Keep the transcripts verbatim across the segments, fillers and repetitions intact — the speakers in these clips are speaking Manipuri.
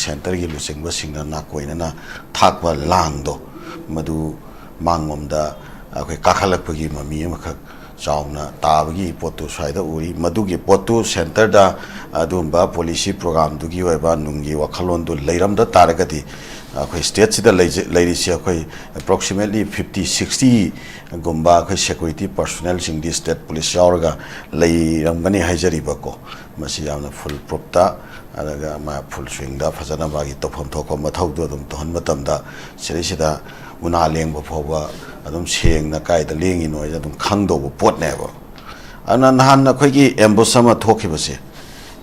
ꯁꯦꯟꯇꯔꯒꯤ ꯂꯨꯆꯤꯡꯕꯁꯤꯡꯅ ꯅꯥꯀꯣꯏꯅꯅ ꯊꯥꯛꯄ ꯂꯥꯡꯗꯣ, ꯃꯗꯨ ꯃꯥꯡꯂꯣꯝꯗ ꯑꯩꯈꯣꯏ ꯀꯥꯈꯠꯂꯛꯄꯒꯤ ꯃꯃꯤ ꯑꯃꯈꯛ ꯆꯥꯎꯅ ꯇꯥꯕꯒꯤ ꯄꯣꯠꯇꯨ ꯁ꯭ꯋꯥꯏꯗ ꯎꯔꯤ꯫ ꯃꯗꯨꯒꯤ ꯄꯣꯠꯇꯨ ꯁꯦꯟꯇꯔꯗ ꯑꯗꯨꯒꯨꯝꯕ ꯄꯣꯂꯤꯁꯤ ꯄ꯭ꯔꯣꯒ꯭ꯔꯥꯝꯗꯨꯒꯤ ꯑꯣꯏꯕ ꯅꯨꯡꯒꯤ ꯋꯥꯈꯜꯂꯣꯟꯗꯨ ꯂꯩꯔꯝꯗ ꯇꯥꯔꯒꯗꯤ, ꯑꯩꯈꯣꯏ ꯁ꯭ꯇꯦꯠꯁꯤꯗ ꯂꯩꯖ-, ꯂꯩꯔꯤꯁꯤ ꯑꯩꯈꯣꯏ approximately fifty, sixty ꯒꯨꯝꯕ ꯑꯩꯈꯣꯏ ꯁꯦꯀ꯭ꯌꯨꯔꯤꯇꯤ ꯄꯔꯁꯣꯅꯦꯜꯁꯤꯡꯗꯤ ꯁ꯭ꯇꯦꯠ ꯄꯨꯂꯤꯁ ꯌꯥꯎꯔꯒ ꯂꯩꯔꯝꯒꯅꯤ ꯍꯥꯏꯖꯔꯤꯕꯀꯣ꯫ ꯃꯁꯤ ꯌꯥꯝꯅ ꯐꯨꯜ ꯄ꯭ꯔꯨꯐꯇ, ꯑꯗꯨꯒ ꯃꯥ ꯐꯨꯜ ꯁ꯭ꯋꯤꯡꯗ ꯐꯖꯅ ꯃꯥꯒꯤ ꯇꯧꯐꯝ ꯊꯣꯛꯄ ꯃꯊꯧꯗꯨ ꯑꯗꯨꯝ ꯇꯧꯍꯟꯕ ꯃꯇꯝꯗ, ꯁꯤꯗꯩꯁꯤꯗ ꯎꯅꯥ ꯂꯦꯡꯕ ꯐꯥꯎꯕ ꯑꯗꯨꯝ ꯁꯦꯡꯅ ꯀꯥꯏꯗ ꯂꯦꯡꯉꯤꯅꯣ ꯍꯥꯏꯁꯦ ꯑꯗꯨꯝ ꯈꯪꯗꯧꯕ ꯄꯣꯠꯅꯦꯕ꯫ ꯑꯗꯨꯅ ꯅꯍꯥꯟ ꯑꯩꯈꯣꯏꯒꯤ ꯑꯦꯝꯕꯨꯁ ꯑꯃ ꯊꯣꯛꯈꯤꯕꯁꯦ,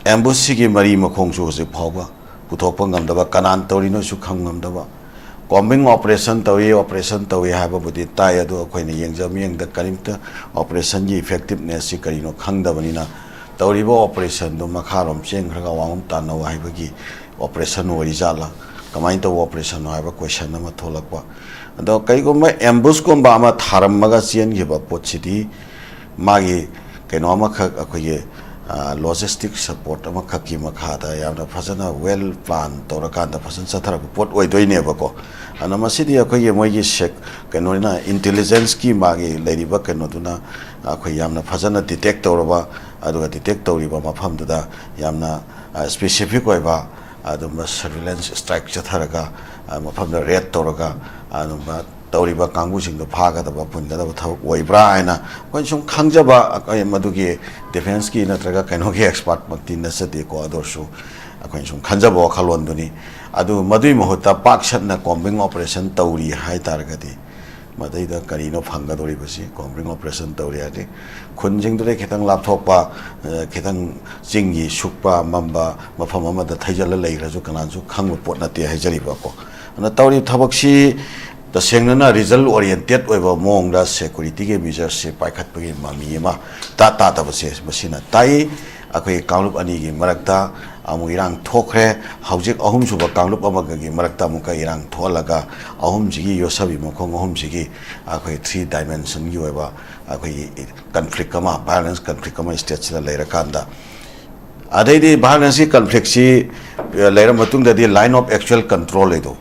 ꯑꯦꯝꯕꯨꯁꯁꯤꯒꯤ ꯃꯔꯤ ꯃꯈꯣꯡꯁꯨ ꯍꯧꯖꯤꯛ ꯐꯥꯎꯕ ꯄꯨꯊꯣꯛꯄ ꯉꯝꯗꯕ, ꯀꯅꯥꯅ ꯇꯧꯔꯤꯅꯣꯁꯨ ꯈꯪ ꯉꯝꯗꯕ꯫ ꯀꯣꯝꯕꯤꯡ ꯑꯣꯄꯔꯦꯁꯟ ꯇꯧꯏ, ꯑꯣꯄꯔꯦꯁꯟ ꯇꯧꯏ ꯍꯥꯏꯕꯕꯨꯗꯤ ꯇꯥꯏ, ꯑꯗꯨ ꯑꯩꯈꯣꯏꯅ ꯌꯦꯡꯖ ꯃꯤꯠꯌꯦꯡꯗ ꯀꯔꯤꯝꯇ ꯑꯣꯄꯔꯦꯁꯟꯒꯤ ꯏꯐꯦꯛꯇꯤꯞꯅꯦꯁꯁꯤ ꯀꯔꯤꯅꯣ ꯈꯪꯗꯕꯅꯤꯅ, ꯇꯧꯔꯤꯕ ꯑꯣꯄꯔꯦꯁꯟꯗꯨ ꯃꯈꯥꯔꯣꯝ ꯆꯦꯟꯈ꯭ꯔꯒ ꯑꯋꯥꯡꯂꯣꯝ ꯇꯥꯟꯅꯧ ꯍꯥꯏꯕꯒꯤ ꯑꯣꯄꯔꯦꯁꯟ ꯑꯣꯏꯔꯤꯖꯥꯠꯂꯥ, ꯀꯃꯥꯏꯅ ꯇꯧꯕ ꯑꯣꯄꯔꯦꯁꯟꯅꯣ ꯍꯥꯏꯕ ꯀꯣꯏꯁꯟ ꯑꯃ ꯊꯣꯛꯂꯛꯄ꯫ ꯑꯗꯣ ꯀꯩꯒꯨꯝꯕ ꯑꯦꯝꯕꯨꯁꯀꯨꯝꯕ ꯑꯃ ꯊꯥꯔꯝꯃꯒ ꯆꯦꯟꯈꯤꯕ ꯄꯣꯠꯁꯤꯗꯤ ꯃꯥꯒꯤ ꯀꯩꯅꯣ ꯑꯃꯈꯛ, ꯑꯩꯈꯣꯏꯒꯤ, ꯑ, ꯂꯣꯖꯤꯁꯇꯤꯛ ꯁꯄꯣꯔꯠ ꯑꯃꯈꯛꯀꯤ ꯃꯈꯥꯗ ꯌꯥꯝꯅ ꯐꯖꯅ ꯋꯦꯜ ꯄ꯭ꯂꯥꯟ ꯇꯧꯔꯀꯥꯟꯗ ꯐꯖꯅ ꯆꯠꯊꯔꯛꯄ ꯄꯣꯠ ꯑꯣꯏꯗꯣꯏꯅꯦꯕꯀꯣ꯫ ꯑꯗꯨꯅ ꯃꯁꯤꯗꯤ ꯑꯩꯈꯣꯏꯒꯤ ꯃꯣꯏꯒꯤ ꯁꯦꯛ-, ꯀꯩꯅꯣꯅ, ꯏꯟꯇꯦꯂꯤꯖꯦꯟꯁꯀꯤ ꯃꯥꯒꯤ ꯂꯩꯔꯤꯕ ꯀꯩꯅꯣꯗꯨꯅ ꯑꯩꯈꯣꯏ ꯌꯥꯝꯅ ꯐꯖꯅ ꯗꯤꯇꯦꯛ ꯇꯧꯔꯕ, ꯑꯗꯨꯒ ꯗꯤꯇꯦꯛ ꯇꯧꯔꯤꯕ ꯃꯐꯝꯗꯨꯗ ꯌꯥꯝꯅ, ꯑ, ꯁ꯭ꯄꯦꯁꯤꯐꯤꯛ ꯑꯣꯏꯕ ꯑꯗꯨꯝꯕ ꯁꯔꯚꯤꯂꯦꯟꯁ ꯁ꯭ꯇ꯭ꯔꯥꯏꯛ ꯆꯠꯊꯔꯒ, ꯑ, ꯃꯐꯝꯗ ꯔꯦꯗ ꯇꯧꯔꯒ, ꯑꯗꯨꯝꯕ ꯇꯧꯔꯤꯕ ꯀꯥꯡꯕꯨꯁꯤꯡꯗꯣ ꯐꯥꯒꯗꯕ, ꯄꯨꯟꯒꯗꯕ ꯊꯕꯛ ꯑꯣꯏꯕ꯭ꯔꯥ ꯍꯥꯏꯅ ꯑꯩꯈꯣꯏꯅ ꯁꯨꯝ ꯈꯪꯖꯕ, ꯑꯩꯈꯣꯏ ꯃꯗꯨꯒꯤ ꯗꯤꯐꯦꯟꯁꯀꯤ ꯅꯠꯇ꯭ꯔꯒ ꯀꯩꯅꯣꯒꯤ ꯑꯦꯛꯁꯄꯥꯔꯠꯃꯛꯇꯤ ꯅꯠꯆꯗꯦꯀꯣ, ꯑꯗꯨ ꯑꯣꯏꯔꯁꯨ ꯑꯩꯈꯣꯏꯅ ꯁꯨꯝ ꯈꯟꯖꯕ ꯋꯥꯈꯜꯂꯣꯟꯗꯨꯅꯤ꯫ ꯑꯗꯨ ꯃꯗꯨꯒꯤ ꯃꯍꯨꯠꯇ ꯄꯥꯛ ꯁꯟꯅ ꯀꯣꯝꯕꯤꯡ ꯑꯣꯄꯔꯦꯁꯟ ꯇꯧꯔꯤ ꯍꯥꯏ ꯇꯥꯔꯒꯗꯤ, ꯃꯗꯩꯗ ꯀꯔꯤꯅꯣ ꯐꯪꯒꯗꯧꯔꯤꯕꯁꯤ? ꯀꯣꯝꯕꯤꯡ ꯑꯣꯄꯔꯦꯁꯟ ꯇꯧꯔꯤ ꯍꯥꯏꯔꯗꯤ ꯈꯨꯟꯁꯤꯡꯗꯨꯗꯩ ꯈꯤꯇꯪ ꯂꯥꯞꯊꯣꯛꯄ, ꯑ, ꯈꯤꯇꯪ ꯆꯤꯡꯒꯤ ꯁꯨꯛꯄ ꯃꯝꯕ ꯃꯐꯝ ꯑꯃꯗ ꯊꯩꯖꯤꯜꯂ ꯂꯩꯈ꯭ꯔꯁꯨ ꯀꯅꯥꯁꯨ ꯈꯪꯕ ꯄꯣꯠ ꯅꯠꯇꯦ ꯍꯥꯏꯖꯔꯤꯕꯀꯣ꯫ ꯑꯗꯨꯅ ꯇꯧꯔꯤꯕ ꯊꯕꯛꯁꯤ ꯇꯁꯦꯡꯅꯅ ꯔꯤꯖꯜ ꯑꯣꯔꯤꯌꯦꯟꯇꯦꯠ ꯑꯣꯏꯕ ꯃꯑꯣꯡꯗ ꯁꯦꯀ꯭ꯌꯨꯔꯤꯇꯤꯒꯤ ꯃꯤꯖꯔꯁꯦ ꯄꯥꯏꯈꯠꯄꯒꯤ ꯃꯃꯤ ꯑꯃ ꯏꯇꯥ ꯇꯥꯗꯕꯁꯦ ꯃꯁꯤꯅ ꯇꯥꯛꯏ꯫ ꯑꯩꯈꯣꯏ ꯀꯥꯡꯂꯨꯞ ꯑꯅꯤꯒꯤ ꯃꯔꯛꯇ ꯑꯃꯨꯛ ꯏꯔꯥꯡ ꯊꯣꯛꯈ꯭ꯔꯦ꯫ ꯍꯧꯖꯤꯛ ꯑꯍꯨꯝꯁꯨꯕ ꯀꯥꯡꯂꯨꯞ ꯑꯃꯒꯒꯤ ꯃꯔꯛꯇ ꯑꯃꯨꯛꯀ ꯏꯔꯥꯡ ꯊꯣꯛꯍꯜꯂꯒ ꯑꯍꯨꯝꯁꯤꯒꯤ ꯌꯣꯠꯁꯕꯤ ꯃꯈꯣꯡ ꯑꯍꯨꯝꯁꯤꯒꯤ ꯑꯩꯈꯣꯏ ꯊ꯭ꯔꯤ ꯗꯥꯏꯃꯦꯟꯁꯟꯒꯤ ꯑꯣꯏꯕ ꯑꯩꯈꯣꯏꯒꯤ ꯀꯟꯐ꯭ꯂꯤꯛ ꯑꯃ, ꯚꯥꯏꯑꯣꯂꯦꯟꯁ ꯀꯟꯐ꯭ꯂꯤꯛ ꯑꯃ ꯁ꯭ꯇꯦꯠꯁꯤꯗ ꯂꯩꯔꯀꯥꯟꯗ, ꯑꯗꯩꯗꯤ ꯚꯥꯏꯑꯣꯂꯦꯟꯁꯀꯤ ꯀꯟꯐ꯭ꯂꯤꯛꯁꯤ ꯂꯩꯔ ꯃꯇꯨꯡꯗꯗꯤ line of actual control ꯍꯥꯏꯗꯣ,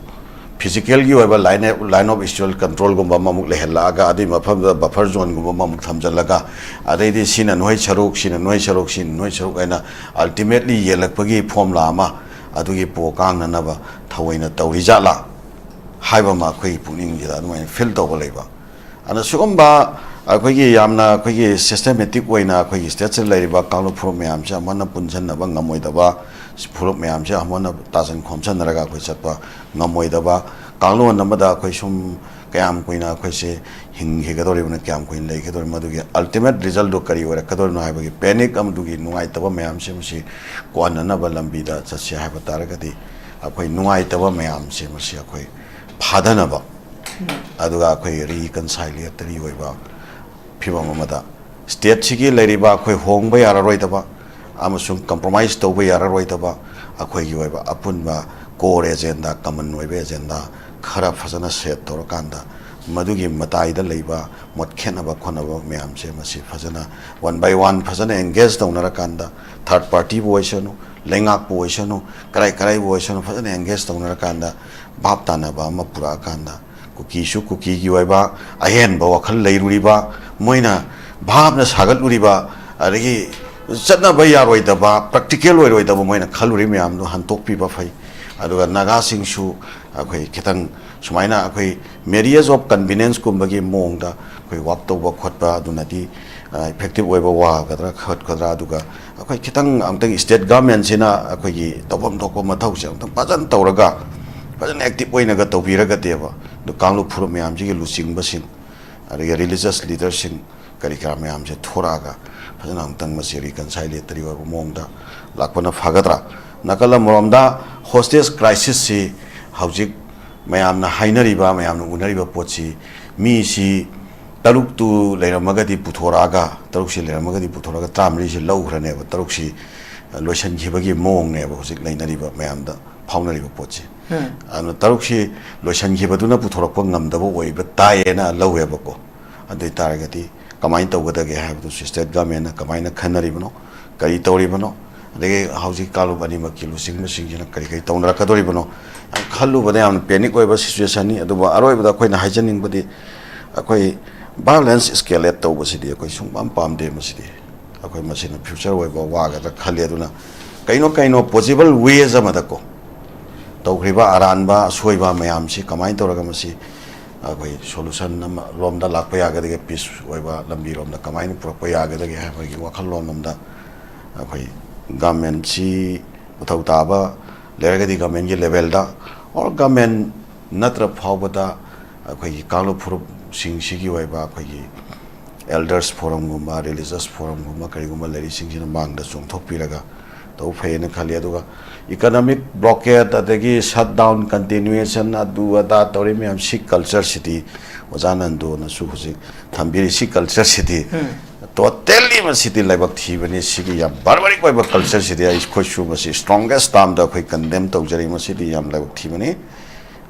ꯐꯤꯖꯤꯀꯦꯜꯒꯤ ꯑꯣꯏꯕ line, line of actual controlꯒꯨꯝꯕ ꯑꯃꯃꯨꯛ ꯂꯩꯍꯜꯂꯛꯑꯒ, ꯑꯗꯨꯒꯤ ꯃꯐꯝꯗꯨꯗ buffer zoneꯒꯨꯝꯕ ꯑꯃꯃꯨꯛ ꯊꯝꯖꯤꯜꯂꯒ, ꯑꯗꯩꯗꯤ ꯁꯤꯅ ꯅꯣꯏ ꯁꯔꯨꯛ, ꯁꯤꯅ ꯅꯣꯏ ꯁꯔꯨꯛ, ꯁꯤꯅ ꯅꯣꯏ ꯁꯔꯨꯛ ꯍꯥꯏꯅ ultimately ꯌꯦꯜꯂꯛꯄꯒꯤ formula ꯑꯃ ꯑꯗꯨꯒꯤ ꯄꯣ ꯀꯥꯡꯅꯅꯕ ꯊꯑꯣꯏꯅ ꯇꯧꯔꯤꯖꯥꯠꯂꯥ ꯍꯥꯏꯕ ꯑꯃ ꯑꯩꯈꯣꯏꯒꯤ ꯄꯨꯛꯅꯤꯡꯁꯤꯗ ꯑꯗꯨꯃꯥꯏꯅ feel ꯇꯧꯕ ꯂꯩꯕ꯫ ꯑꯗꯨꯅ ꯁꯤꯒꯨꯝꯕ ꯑꯩꯈꯣꯏꯒꯤ ꯌꯥꯝꯅ ꯑꯩꯈꯣꯏꯒꯤ systematic ꯑꯣꯏꯅ ꯑꯩꯈꯣꯏꯒꯤ stateꯁꯤꯗ ꯂꯩꯔꯤꯕ ꯀꯥꯡꯂꯨꯞ ꯐꯨꯔꯨꯞ ꯃꯌꯥꯝꯁꯦ ꯑꯃꯅ ꯄꯨꯟꯁꯤꯟꯅꯕ ꯉꯝꯃꯣꯏꯗꯕ, ꯐꯨꯔꯨꯞ ꯃꯌꯥꯝꯁꯦ ꯑꯃꯅ ꯇꯥꯁꯤꯟ ꯈꯣꯝꯖꯤꯟꯅꯔꯒ ꯑꯩꯈꯣꯏ ꯆꯠꯄ ꯉꯝꯃꯣꯏꯗꯕ, ꯀꯥꯡꯂꯣꯟ ꯑꯃꯗ ꯑꯩꯈꯣꯏ ꯁꯨꯝ ꯀꯌꯥꯝ ꯀꯨꯏꯅ ꯑꯩꯈꯣꯏꯁꯦ ꯍꯤꯡꯈꯤꯒꯗꯧꯔꯤꯕꯅꯣ, ꯀꯌꯥꯝ ꯀꯨꯏꯅ ꯂꯩꯒꯗꯧꯔꯤꯕꯅꯣ, ꯃꯗꯨꯒꯤ ultimate resultꯗꯣ ꯀꯔꯤ ꯑꯣꯏꯔꯛꯀꯗꯧꯔꯤꯕꯅꯣ ꯍꯥꯏꯕꯒꯤ panic ꯑꯃꯗꯨꯒꯤ ꯅꯨꯡꯉꯥꯏꯇꯕ ꯃꯌꯥꯝꯁꯦ ꯃꯁꯤ ꯀꯣꯛꯍꯟꯅꯅꯕ ꯂꯝꯕꯤꯗ ꯆꯠꯁꯦ ꯍꯥꯏꯕ ꯇꯥꯔꯒꯗꯤ, ꯑꯩꯈꯣꯏ ꯅꯨꯡꯉꯥꯏꯇꯕ ꯃꯌꯥꯝꯁꯦ ꯃꯁꯤ ꯑꯩꯈꯣꯏ ꯐꯥꯗꯅꯕ, ꯑꯗꯨꯒ ꯑꯩꯈꯣꯏ reconciliatory ꯑꯣꯏꯕ ꯐꯤꯕꯝ ꯑꯃꯗ stateꯁꯤꯒꯤ ꯂꯩꯔꯤꯕ ꯑꯩꯈꯣꯏ ꯍꯣꯡꯕ ꯌꯥꯔꯔꯣꯏꯗꯕ ꯑꯃꯁꯨꯡ compromise ꯇꯧꯕ ꯌꯥꯔꯔꯣꯏꯗꯕ ꯑꯩꯈꯣꯏꯒꯤ ꯑꯣꯏꯕ ꯑꯄꯨꯟꯕ core agenda, common ꯑꯣꯏꯕ agenda ꯈꯔ ꯐꯖꯅ set ꯇꯧꯔꯀꯥꯟꯗ, ꯃꯗꯨꯒꯤ ꯃꯇꯥꯏꯗ ꯂꯩꯕ ꯃꯣꯠ ꯈꯦꯠꯅꯕ ꯈꯣꯠꯅꯕ ꯃꯌꯥꯝꯁꯦ ꯃꯁꯤ ꯐꯖꯅ one by one ꯐꯖꯅ engage ꯇꯧꯅꯔꯀꯥꯟꯗ, third partyꯕꯨ ꯑꯣꯏꯁꯅꯨ, ꯂꯩꯉꯥꯛꯄꯨ ꯑꯣꯏꯁꯅꯨ, ꯀꯔꯥꯏ ꯀꯔꯥꯏꯕꯨ ꯑꯣꯏꯁꯅꯨ, ꯐꯖꯅ engage ꯇꯧꯅꯔꯀꯥꯟꯗ, ꯚꯥꯞ ꯇꯥꯅꯕ ꯑꯃ ꯄꯨꯔꯛꯑꯀꯥꯟꯗ, ꯀꯨꯀꯤꯁꯨ ꯀꯨꯀꯤꯒꯤ ꯑꯣꯏꯕ ꯑꯍꯦꯟꯕ ꯋꯥꯈꯜ ꯂꯩꯔꯨꯔꯤꯕ, ꯃꯣꯏꯅ ꯚꯥꯞꯅ ꯁꯥꯒꯠꯂꯨꯔꯤꯕ, ꯑꯗꯒꯤ ꯆꯠꯅꯕ ꯌꯥꯔꯣꯏꯗꯕ, practical ꯑꯣꯏꯔꯣꯏꯗꯕ ꯃꯣꯏꯅ ꯈꯜꯂꯨꯔꯤ ꯃꯌꯥꯝꯗꯣ ꯍꯟꯇꯣꯛꯄꯤꯕ ꯐꯩ꯫ ꯑꯗꯨꯒ ꯅꯥꯒꯥꯁꯤꯡꯁꯨ ꯑꯩꯈꯣꯏ ꯈꯤꯇꯪ ꯁꯨꯃꯥꯏꯅ ꯑꯩꯈꯣꯏ marriage of convenienceꯀꯨꯝꯕꯒꯤ ꯃꯑꯣꯡꯗ ꯑꯩꯈꯣꯏ work ꯇꯧꯕ ꯈꯣꯠꯄ ꯑꯗꯨꯅꯗꯤ, ꯑ, effective ꯑꯣꯏꯕ ꯋꯥꯒꯗ꯭ꯔꯥ ꯈꯣꯠꯀꯗ꯭ꯔꯥ, ꯑꯗꯨꯒ ꯑꯩꯈꯣꯏ ꯈꯤꯇꯪ ꯑꯃꯨꯛꯇꯪ state governmentꯁꯤꯅ ꯑꯩꯈꯣꯏꯒꯤ ꯇꯧꯐꯝ ꯊꯣꯛꯄ ꯃꯊꯧꯁꯦ ꯑꯃꯨꯛꯇꯪ ꯐꯖꯅ ꯇꯧꯔꯒ, ꯐꯖꯅ active ꯑꯣꯏꯅꯒ ꯇꯧꯕꯤꯔꯒꯗꯤꯕ, ꯑꯗꯨ ꯀꯥꯡꯂꯨꯞ ꯐꯨꯔꯨꯞ ꯃꯌꯥꯝꯁꯤꯒꯤ ꯂꯨꯆꯤꯡꯕꯁꯤꯡ, ꯑꯗꯒꯤ religious leaderꯁꯤꯡ, ꯀꯔꯤ ꯀꯔꯥ ꯃꯌꯥꯝꯁꯦ ꯊꯣꯔꯛꯑꯒ ꯐꯖꯅ ꯑꯃꯨꯛꯇꯪ ꯃꯁꯤ reconciliatory ꯑꯣꯏꯕ ꯃꯑꯣꯡꯗ ꯂꯥꯛꯄꯅ ꯐꯒꯗ꯭ꯔꯥ? ꯅꯥꯀꯜ ꯑꯃꯔꯣꯝꯗ hostage crisisꯁꯤ ꯍꯧꯖꯤꯛ ꯃꯌꯥꯝꯅ ꯍꯥꯏꯅꯔꯤꯕ, ꯃꯌꯥꯝꯅ ꯎꯅꯔꯤꯕ ꯄꯣꯠꯁꯤ, ꯃꯤꯁꯤ ꯇꯔꯨꯛꯇꯨ ꯂꯩꯔꯝꯃꯒꯗꯤ ꯄꯨꯊꯣꯔꯛꯑꯒ, ꯇꯔꯨꯛꯁꯤ ꯂꯩꯔꯝꯃꯒꯗꯤ ꯄꯨꯊꯣꯔꯛꯑꯒ ꯇꯔꯥꯃꯔꯤꯁꯤ ꯂꯧꯈ꯭ꯔꯅꯦꯕ, ꯇꯔꯨꯛꯁꯤ ꯂꯣꯏꯁꯤꯟꯈꯤꯕꯒꯤ ꯃꯑꯣꯡꯅꯦꯕ ꯍꯧꯖꯤꯛ ꯂꯩꯅꯔꯤꯕ ꯃꯌꯥꯝꯗ ꯐꯥꯎꯅꯔꯤꯕ ꯄꯣꯠꯁꯦ꯫ ꯎꯝ꯫ ꯑꯗꯨꯅ ꯇꯔꯨꯛꯁꯤ ꯂꯣꯏꯁꯤꯟꯈꯤꯕꯗꯨꯅ ꯄꯨꯊꯣꯔꯛꯄ ꯉꯝꯗꯕ ꯑꯣꯏꯕ ꯇꯥꯏꯌꯦꯅ ꯂꯧꯋꯦꯕꯀꯣ꯫ ꯑꯗꯨ ꯑꯣꯏ ꯇꯥꯔꯒꯗꯤ ꯀꯃꯥꯏꯅ ꯇꯧꯒꯗꯒꯦ ꯍꯥꯏꯕꯗꯨꯁꯨ state governmentꯅ ꯀꯃꯥꯏꯅ ꯈꯟꯅꯔꯤꯕꯅꯣ, ꯀꯔꯤ ꯇꯧꯔꯤꯕꯅꯣ, ꯑꯗꯒꯤ ꯍꯧꯖꯤꯛ ꯀꯥꯡꯂꯨꯞ ꯑꯅꯤꯃꯛꯀꯤ ꯂꯨꯆꯤꯡꯕꯁꯤꯡꯁꯤꯅ ꯀꯔꯤ ꯀꯔꯤ ꯇꯧꯅꯔꯛꯀꯗꯧꯔꯤꯕꯅꯣ ꯍꯥꯏꯅ ꯈꯜꯂꯨꯕꯗ ꯌꯥꯝꯅ ꯄꯦꯅꯤꯛ ꯑꯣꯏꯕ ꯁꯤꯆꯨꯋꯦꯁꯟꯅꯤ꯫ ꯑꯗꯨꯕꯨ ꯑꯔꯣꯏꯕꯗ ꯑꯩꯈꯣꯏꯅ ꯍꯥꯏꯖꯅꯤꯡꯕꯗꯤ, ꯑꯩꯈꯣꯏ ꯚꯥꯏꯑꯣꯂꯦꯟꯁ ꯏꯁꯀꯦꯂꯦꯠ ꯇꯧꯕꯁꯤꯗꯤ ꯑꯩꯈꯣꯏ ꯁꯨꯡꯄꯥꯝ ꯄꯥꯝꯗꯦ꯫ ꯃꯁꯤꯗꯤ ꯑꯩꯈꯣꯏ ꯃꯁꯤꯅ ꯐ꯭ꯌꯨꯆꯔ ꯑꯣꯏꯕ ꯋꯥꯒꯗ꯭ꯔꯥ ꯈꯜꯂꯤ꯫ ꯑꯗꯨꯅ ꯀꯩꯅꯣ ꯀꯩꯅꯣ ꯄꯣꯁꯤꯕꯜ ꯋꯦꯁ ꯑꯃꯗꯀꯣ, ꯇꯧꯈ꯭ꯔꯤꯕ ꯑꯔꯥꯟꯕ ꯑꯁꯣꯏꯕ ꯃꯌꯥꯝꯁꯤ ꯀꯃꯥꯏꯅ ꯇꯧꯔꯒ ꯃꯁꯤ ꯑꯩꯈꯣꯏ ꯁꯣꯂꯨꯁꯟ ꯑꯃ ꯂꯣꯝꯗ ꯂꯥꯛꯄ ꯌꯥꯒꯗꯒꯦ, ꯄꯤꯁ ꯑꯣꯏꯕ ꯂꯝꯕꯤꯔꯣꯝꯗ ꯀꯃꯥꯏꯅ ꯄꯨꯔꯛꯄ ꯌꯥꯒꯗꯒꯦ ꯍꯥꯏꯕꯒꯤ ꯋꯥꯈꯜꯂꯣꯟ ꯑꯃꯗ ꯑꯩꯈꯣꯏ ꯒꯃꯦꯟꯁꯤ ꯃꯊꯧ ꯇꯥꯕ ꯂꯩꯔꯒꯗꯤ ꯒꯃꯦꯟꯒꯤ ꯂꯦꯚꯦꯜꯗ, ꯑꯣꯔ ꯒꯃꯦꯟ ꯅꯠꯇ꯭ꯔ ꯐꯥꯎꯕꯗ ꯑꯩꯈꯣꯏꯒꯤ ꯀꯥꯡꯂꯨꯞ ꯐꯨꯔꯨꯞꯁꯤꯡꯁꯤꯒꯤ ꯑꯣꯏꯕ ꯑꯩꯈꯣꯏꯒꯤ ꯑꯦꯜꯗꯔꯁ ꯐꯣꯔꯝꯒꯨꯝꯕ, ꯔꯤꯂꯤꯖꯁ ꯐꯣꯔꯝꯒꯨꯝꯕ, ꯀꯔꯤꯒꯨꯝꯕ ꯂꯩꯔꯤꯁꯤꯡꯁꯤꯅ ꯃꯥꯡꯗ ꯆꯣꯡꯊꯣꯛꯄꯤꯔꯒ ꯇꯧꯕ ꯐꯩꯌꯦꯅ ꯈꯜꯂꯤ꯫ ꯑꯗꯨꯒ ꯏꯀꯅꯣꯃꯤꯛ ꯕ꯭ꯂꯣꯀꯦꯠ, ꯑꯗꯒꯤ ꯁꯠ ꯗꯥꯎꯟ, ꯀꯟꯇꯤꯅ꯭ꯌꯨꯑꯦꯁꯟ, ꯑꯗꯨ ꯑꯗꯥ ꯇꯧꯔꯤ ꯃꯌꯥꯝ, ꯁꯤ ꯀꯜꯆꯔꯁꯤꯗꯤ ꯑꯣꯖꯥ ꯅꯟꯗꯨꯅꯁꯨ ꯍꯧꯖꯤꯛ ꯊꯝꯕꯤꯔꯤ꯫ ꯁꯤ ꯀꯜꯆꯔꯁꯤꯗꯤ ꯇꯣꯇꯦꯜꯂꯤ ꯃꯁꯤꯗꯤ ꯂꯥꯏꯕꯛ ꯊꯤꯕꯅꯤ꯫ ꯁꯤꯒꯤ ꯌꯥꯝ ꯕꯥꯔꯕꯥꯔꯤꯛ ꯑꯣꯏꯕ ꯀꯜꯆꯔꯁꯤꯗꯤ ꯑꯩꯈꯣꯏꯁꯨ ꯃꯁꯤ ꯁ꯭ꯇ꯭ꯔꯣꯡꯒꯦꯁ ꯇꯥꯝꯗ ꯑꯩꯈꯣꯏ ꯀꯟꯗꯦꯝ ꯇꯧꯖꯔꯤ꯫ ꯃꯁꯤꯗꯤ ꯌꯥꯝ ꯂꯥꯏꯕꯛ ꯊꯤꯕꯅꯤ꯫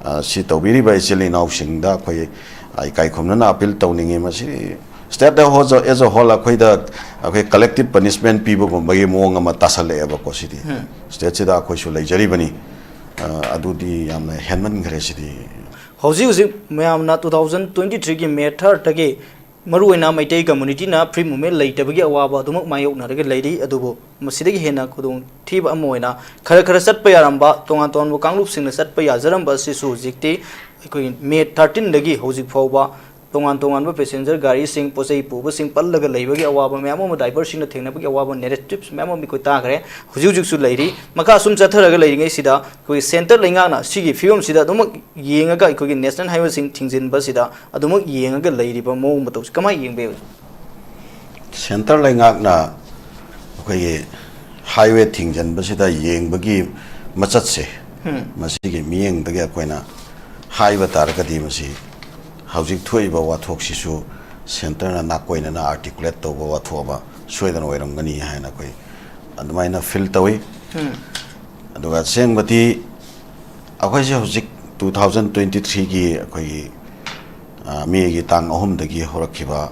ꯑ, ꯁꯤ ꯇꯧꯕꯤꯔꯤꯕ ꯏꯆꯤꯜ ꯏꯅꯥꯎꯁꯤꯡꯗ ꯑꯩꯈꯣꯏ, ꯑ, ꯏꯀꯥꯏ ꯈꯨꯝꯅꯅ ꯑꯄꯤꯜ ꯇꯧꯅꯤꯡꯉꯤ꯫ ꯃꯁꯤ ꯁ꯭ꯇꯦꯠꯇ ꯑꯦꯖ ꯑ ꯍꯣꯜ ꯑꯩꯈꯣꯏꯗ ꯑꯩꯈꯣꯏ ꯀꯂꯦꯛꯇꯤꯞ ꯄꯅꯤꯁꯃꯦꯟ ꯄꯤꯕꯒꯨꯝꯕꯒꯤ ꯃꯑꯣꯡ ꯑꯃ ꯇꯥꯁꯜꯂꯛꯑꯦꯕꯀꯣ꯫ ꯁꯤꯗꯤ ꯁ꯭ꯇꯦꯠꯁꯤꯗ ꯑꯩꯈꯣꯏꯁꯨ ꯂꯩꯖꯔꯤꯕꯅꯤ꯫ ꯑ, ꯑꯗꯨꯗꯤ ꯌꯥꯝꯅ ꯍꯦꯟꯃꯟꯈ꯭ꯔꯦ ꯁꯤꯗꯤ꯫ ꯍꯧꯖꯤꯛ ꯍꯧꯖꯤꯛ ꯃꯌꯥꯝꯅ two thousand twenty threeꯒꯤ ꯃꯦ thirdꯇꯒꯤ ꯃꯔꯨꯑꯣꯏꯅ ꯃꯩꯇꯩ ꯀꯝꯃ꯭ꯌꯨꯅꯤꯇꯤꯅ ꯐ꯭ꯔꯤ ꯃꯨꯞꯃꯦꯟ ꯂꯩꯇꯕꯒꯤ ꯑꯋꯥꯕ ꯑꯗꯨꯃꯛ ꯃꯥꯌꯣꯛꯅꯔꯒ ꯂꯩꯔꯤ꯫ ꯑꯗꯨꯕꯨ ꯃꯁꯤꯗꯒꯤ ꯍꯦꯟꯅ ꯈꯨꯗꯣꯡꯊꯤꯕ ꯑꯃ ꯑꯣꯏꯅ ꯈꯔ ꯈꯔ ꯆꯠꯄ ꯌꯥꯔꯝꯕ, ꯇꯣꯉꯥꯟ ꯇꯣꯉꯥꯟꯕ ꯀꯥꯡꯂꯨꯞꯁꯤꯡꯅ ꯆꯠꯄ ꯌꯥꯖꯔꯝꯕ ꯑꯁꯤꯁꯨ ꯍꯧꯖꯤꯛꯇꯤ ꯑꯩꯈꯣꯏꯒꯤ ꯃꯦ thirteenꯗꯒꯤ ꯍꯧꯖꯤꯛ ꯐꯥꯎꯕ ꯇꯣꯉꯥꯟ ꯇꯣꯉꯥꯟꯕ ꯄꯦꯁꯦꯟꯖꯔ ꯒꯥꯔꯤꯁꯤꯡ, ꯄꯣꯠ ꯆꯩ ꯄꯨꯕꯁꯤꯡ ꯄꯜꯂꯒ ꯂꯩꯕꯒꯤ ꯑꯋꯥꯕ ꯃꯌꯥꯝ ꯑꯃ, ꯗ꯭ꯔꯥꯏꯚꯔꯁꯤꯡꯅ ꯊꯦꯡꯅꯕꯒꯤ ꯑꯋꯥꯕ ꯅꯦꯔꯦꯇꯤꯞꯁ ꯃꯌꯥꯝ ꯑꯃ ꯑꯩꯈꯣꯏ ꯇꯥꯈ꯭ꯔꯦ꯫ ꯍꯧꯖꯤꯛ ꯍꯧꯖꯤꯛꯁꯨ ꯂꯩꯔꯤ꯫ ꯃꯈꯥ ꯁꯨꯝ ꯆꯠꯊꯔꯒ ꯂꯩꯔꯤꯉꯩꯁꯤꯗ ꯑꯩꯈꯣꯏ ꯁꯦꯟꯇꯔ ꯂꯩꯉꯥꯛꯅ ꯁꯤꯒꯤ ꯐꯤꯕꯝꯁꯤꯗ ꯑꯗꯨꯃꯛ ꯌꯦꯡꯉꯒ ꯑꯩꯈꯣꯏꯒꯤ ꯅꯦꯁꯅꯦꯜ ꯍꯥꯏꯋꯦꯁꯤꯡ ꯊꯤꯡꯖꯤꯟꯕꯁꯤꯗ ꯑꯗꯨꯃꯛ ꯌꯦꯡꯉꯒ ꯂꯩꯔꯤꯕ ꯃꯑꯣꯡ ꯃꯇꯧꯁꯤ ꯀꯃꯥꯏꯅ ꯌꯦꯡꯕ ꯌꯥꯏ? ꯁꯦꯟꯇꯔ ꯂꯩꯉꯥꯛꯅ ꯑꯩꯈꯣꯏꯒꯤ ꯍꯥꯏꯋꯦ ꯊꯤꯡꯖꯤꯟꯕꯁꯤꯗ ꯌꯦꯡꯕꯒꯤ ꯃꯆꯠꯁꯦ, ꯎꯝ꯫ ꯃꯁꯤꯒꯤ ꯃꯤꯠꯌꯦꯡꯗꯒꯤ ꯑꯩꯈꯣꯏꯅ ꯍꯥꯏꯕ ꯇꯥꯔꯒꯗꯤ, ꯃꯁꯤ ꯍꯧꯖꯤꯛ ꯊꯣꯛꯏꯕ ꯋꯥꯊꯣꯛꯁꯤꯁꯨ ꯁꯦꯟꯇꯔꯅ ꯅꯥꯀꯣꯏꯅꯅ ꯑꯥꯔꯇꯤꯀꯨꯂꯦꯠ ꯇꯧꯕ ꯋꯥꯊꯣꯛ ꯑꯃ ꯁꯣꯏꯗꯅ ꯑꯣꯏꯔꯝꯒꯅꯤ ꯍꯥꯏꯅ ꯑꯩꯈꯣꯏ ꯑꯗꯨꯃꯥꯏꯅ ꯐꯤꯜ ꯇꯧꯏ꯫ ꯎꯝ꯫ ꯑꯗꯨꯒ ꯑꯁꯦꯡꯕꯗꯤ ꯑꯩꯈꯣꯏꯁꯦ ꯍꯧꯖꯤꯛ two thousand twenty threeꯒꯤ ꯑꯩꯈꯣꯏꯒꯤ, ꯑ, ꯃꯦꯒꯤ ꯇꯥꯡ ꯑꯍꯨꯝꯗꯒꯤ ꯍꯧꯔꯛꯈꯤꯕ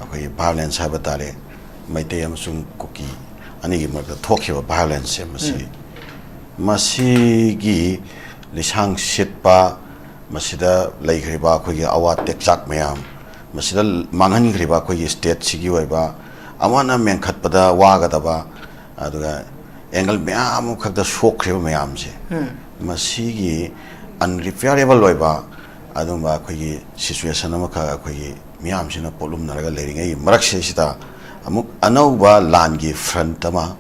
ꯑꯩꯈꯣꯏꯒꯤ ꯚꯥꯏꯑꯣꯂꯦꯟꯁ ꯍꯥꯏꯕ ꯇꯥꯔꯦ, ꯃꯩꯇꯩ ꯑꯃꯁꯨꯡ ꯀꯨꯀꯤ ꯑꯅꯤꯒꯤ ꯃꯔꯛꯇ ꯊꯣꯛꯈꯤꯕ violence ꯁꯦ ꯃꯁꯤ, ꯃꯁꯤꯒꯤ ꯂꯤꯁꯥꯡ ꯁꯤꯠꯄ, ꯃꯁꯤꯗ ꯂꯩꯈ꯭ꯔꯤꯕ ꯑꯩꯈꯣꯏꯒꯤ ꯑꯋꯥ ꯇꯦꯛꯆꯥꯛ ꯃꯌꯥꯝ, ꯃꯁꯤꯗ ꯃꯥꯡꯍꯟꯈ꯭ꯔꯤꯕ ꯑꯩꯈꯣꯏꯒꯤ state ꯁꯤꯒꯤ ꯑꯣꯏꯕ ꯑꯃꯅ ꯃꯦꯟꯈꯠꯄꯗ ꯋꯥꯒꯗꯕ, ꯑꯗꯨꯒ angle ꯃꯌꯥꯝ ꯑꯃꯈꯛꯇ ꯁꯣꯛꯈ꯭ꯔꯤꯕ ꯃꯌꯥꯝꯁꯦ, ꯃꯁꯤꯒꯤ unrepairable ꯑꯣꯏꯕ ꯑꯗꯨꯝꯕ ꯑꯩꯈꯣꯏꯒꯤ situation ꯑꯃꯈꯛ ꯑꯩꯈꯣꯏꯒꯤ ꯃꯤꯌꯥꯝꯁꯤꯅ ꯄꯣꯠꯂꯨꯝꯅꯔꯒ ꯂꯩꯔꯤꯉꯩꯒꯤ ꯃꯔꯛꯁꯤꯗꯩꯁꯤꯗ ꯑꯃꯨꯛ ꯑꯅꯧꯕ ꯂꯥꯟꯒꯤ front ꯑꯃ,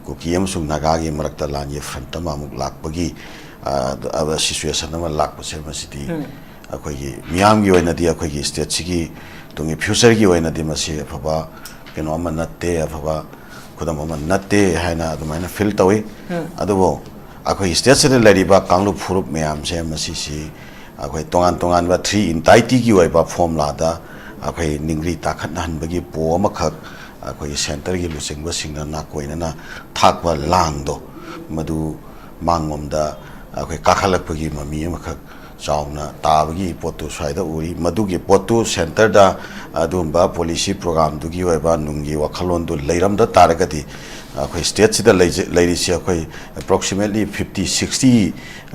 ꯀꯨꯀꯤ ꯑꯃꯁꯨꯡ ꯅꯥꯒꯥꯒꯤ ꯃꯔꯛꯇ ꯂꯥꯟꯒꯤ front ꯑꯃ ꯑꯃꯨꯛ ꯂꯥꯛꯄꯒꯤ, ꯑ, ꯑ, situation ꯑꯃ ꯂꯥꯛꯄꯁꯦ, ꯃꯁꯤꯗꯤ ꯑꯩꯈꯣꯏꯒꯤ ꯃꯤꯌꯥꯝꯒꯤ ꯑꯣꯏꯅꯗꯤ ꯑꯩꯈꯣꯏꯒꯤ state ꯁꯤꯒꯤ ꯇꯨꯡꯒꯤ future ꯒꯤ ꯑꯣꯏꯅꯗꯤ ꯃꯁꯤ ꯑꯐꯕ ꯀꯩꯅꯣ ꯑꯃ ꯅꯠꯇꯦ, ꯑꯐꯕ ꯈꯨꯗꯝ ꯑꯃ ꯅꯠꯇꯦ ꯍꯥꯏꯅ ꯑꯗꯨꯃꯥꯏꯅ feel ꯇꯧꯏ꯫ ꯑꯗꯨꯕꯨ ꯑꯩꯈꯣꯏꯒꯤ state ꯁꯤꯗ ꯂꯩꯔꯤꯕ ꯀꯥꯡꯂꯨꯞ ꯐꯨꯔꯨꯞ ꯃꯌꯥꯝꯁꯦ, ꯃꯁꯤꯁꯤ ꯑꯩꯈꯣꯏ ꯇꯣꯉꯥꯟ ꯇꯣꯉꯥꯟꯕ three entity ꯒꯤ ꯑꯣꯏꯕ formula ꯗ ꯑꯩꯈꯣꯏ ꯅꯤꯡꯔꯤ ꯇꯥꯈꯠꯅꯍꯟꯕꯒꯤ ꯄꯣ ꯑꯃꯈꯛ ꯑꯩꯈꯣꯏꯒꯤ centre ꯒꯤ ꯂꯨꯆꯤꯡꯕꯁꯤꯡꯅ ꯅꯥꯀꯣꯏꯅꯅ ꯊꯥꯛꯄ ꯂꯥꯡꯗꯣ, ꯃꯗꯨ ꯃꯥꯡꯂꯣꯝꯗ ꯑꯩꯈꯣꯏ ꯀꯥꯈꯠꯂꯛꯄꯒꯤ ꯃꯃꯤ ꯑꯃꯈꯛ ꯆꯥꯎꯅ ꯇꯥꯕꯒꯤ ꯄꯣꯠꯇꯨ ꯁ꯭ꯋꯥꯏꯗ ꯎꯔꯤ꯫ ꯃꯗꯨꯒꯤ ꯄꯣꯠꯇꯨ centre ꯗ ꯑꯗꯨꯒꯨꯝꯕ policy program ꯗꯨꯒꯤ ꯑꯣꯏꯕ ꯅꯨꯡꯒꯤ ꯋꯥꯈꯜꯂꯣꯟꯗꯨ ꯂꯩꯔꯝꯗ ꯇꯥꯔꯒꯗꯤ, ꯑꯩꯈꯣꯏ state ꯁꯤꯗ ꯂꯩꯖ-, ꯂꯩꯔꯤꯁꯤ ꯑꯩꯈꯣꯏ approximately fifty sixty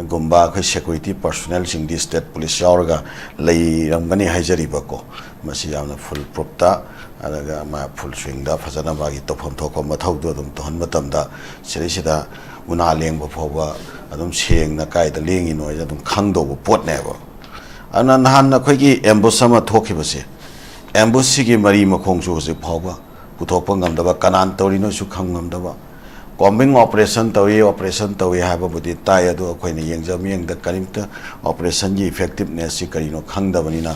ꯒꯨꯝꯕ ꯑꯩꯈꯣꯏ security personnel ꯁꯤꯡꯗꯤ state police ꯌꯥꯎꯔꯒ ꯂꯩꯔꯝꯒꯅꯤ ꯍꯥꯏꯖꯔꯤꯕꯀꯣ꯫ ꯃꯁꯤ ꯌꯥꯝꯅ full proof ꯇ, ꯑꯗꯨꯒ ꯃꯥ full swing ꯗ ꯐꯖꯅ ꯃꯥꯒꯤ ꯇꯧꯐꯝ ꯊꯣꯛꯄ ꯃꯊꯧꯗꯨ ꯑꯗꯨꯝ ꯇꯧꯍꯟꯕ ꯃꯇꯝꯗ, ꯁꯤꯗꯩꯁꯤꯗ ꯎꯅꯥ ꯂꯦꯡꯕ ꯐꯥꯎꯕ ꯑꯗꯨꯝ ꯁꯦꯡꯅ ꯀꯥꯏꯗ ꯂꯦꯡꯉꯤꯅꯣ ꯍꯥꯏꯁꯦ ꯑꯗꯨꯝ ꯈꯪꯗꯧꯕ ꯄꯣꯠꯅꯦꯕ꯫ ꯑꯗꯨꯅ ꯅꯍꯥꯟ ꯑꯩꯈꯣꯏꯒꯤ ambush ꯑꯃ ꯊꯣꯛꯈꯤꯕꯁꯦ, ambush ꯁꯤꯒꯤ ꯃꯔꯤ ꯃꯈꯣꯡꯁꯨ ꯍꯧꯖꯤꯛ ꯐꯥꯎꯕ ꯄꯨꯊꯣꯛꯄ ꯉꯝꯗꯕ, ꯀꯅꯥꯅ ꯇꯧꯔꯤꯅꯣꯁꯨ ꯈꯪ ꯉꯝꯗꯕ꯫ Combing operation ꯇꯧꯏ, operation ꯇꯧꯏ ꯍꯥꯏꯕꯕꯨꯗꯤ ꯇꯥꯏ, ꯑꯗꯨ ꯑꯩꯈꯣꯏꯅ ꯌꯦꯡꯖ ꯃꯤꯠꯌꯦꯡꯗ ꯀꯔꯤꯝꯇ operation ꯒꯤ effectiveness ꯁꯤ ꯀꯔꯤꯅꯣ ꯈꯪꯗꯕꯅꯤꯅ,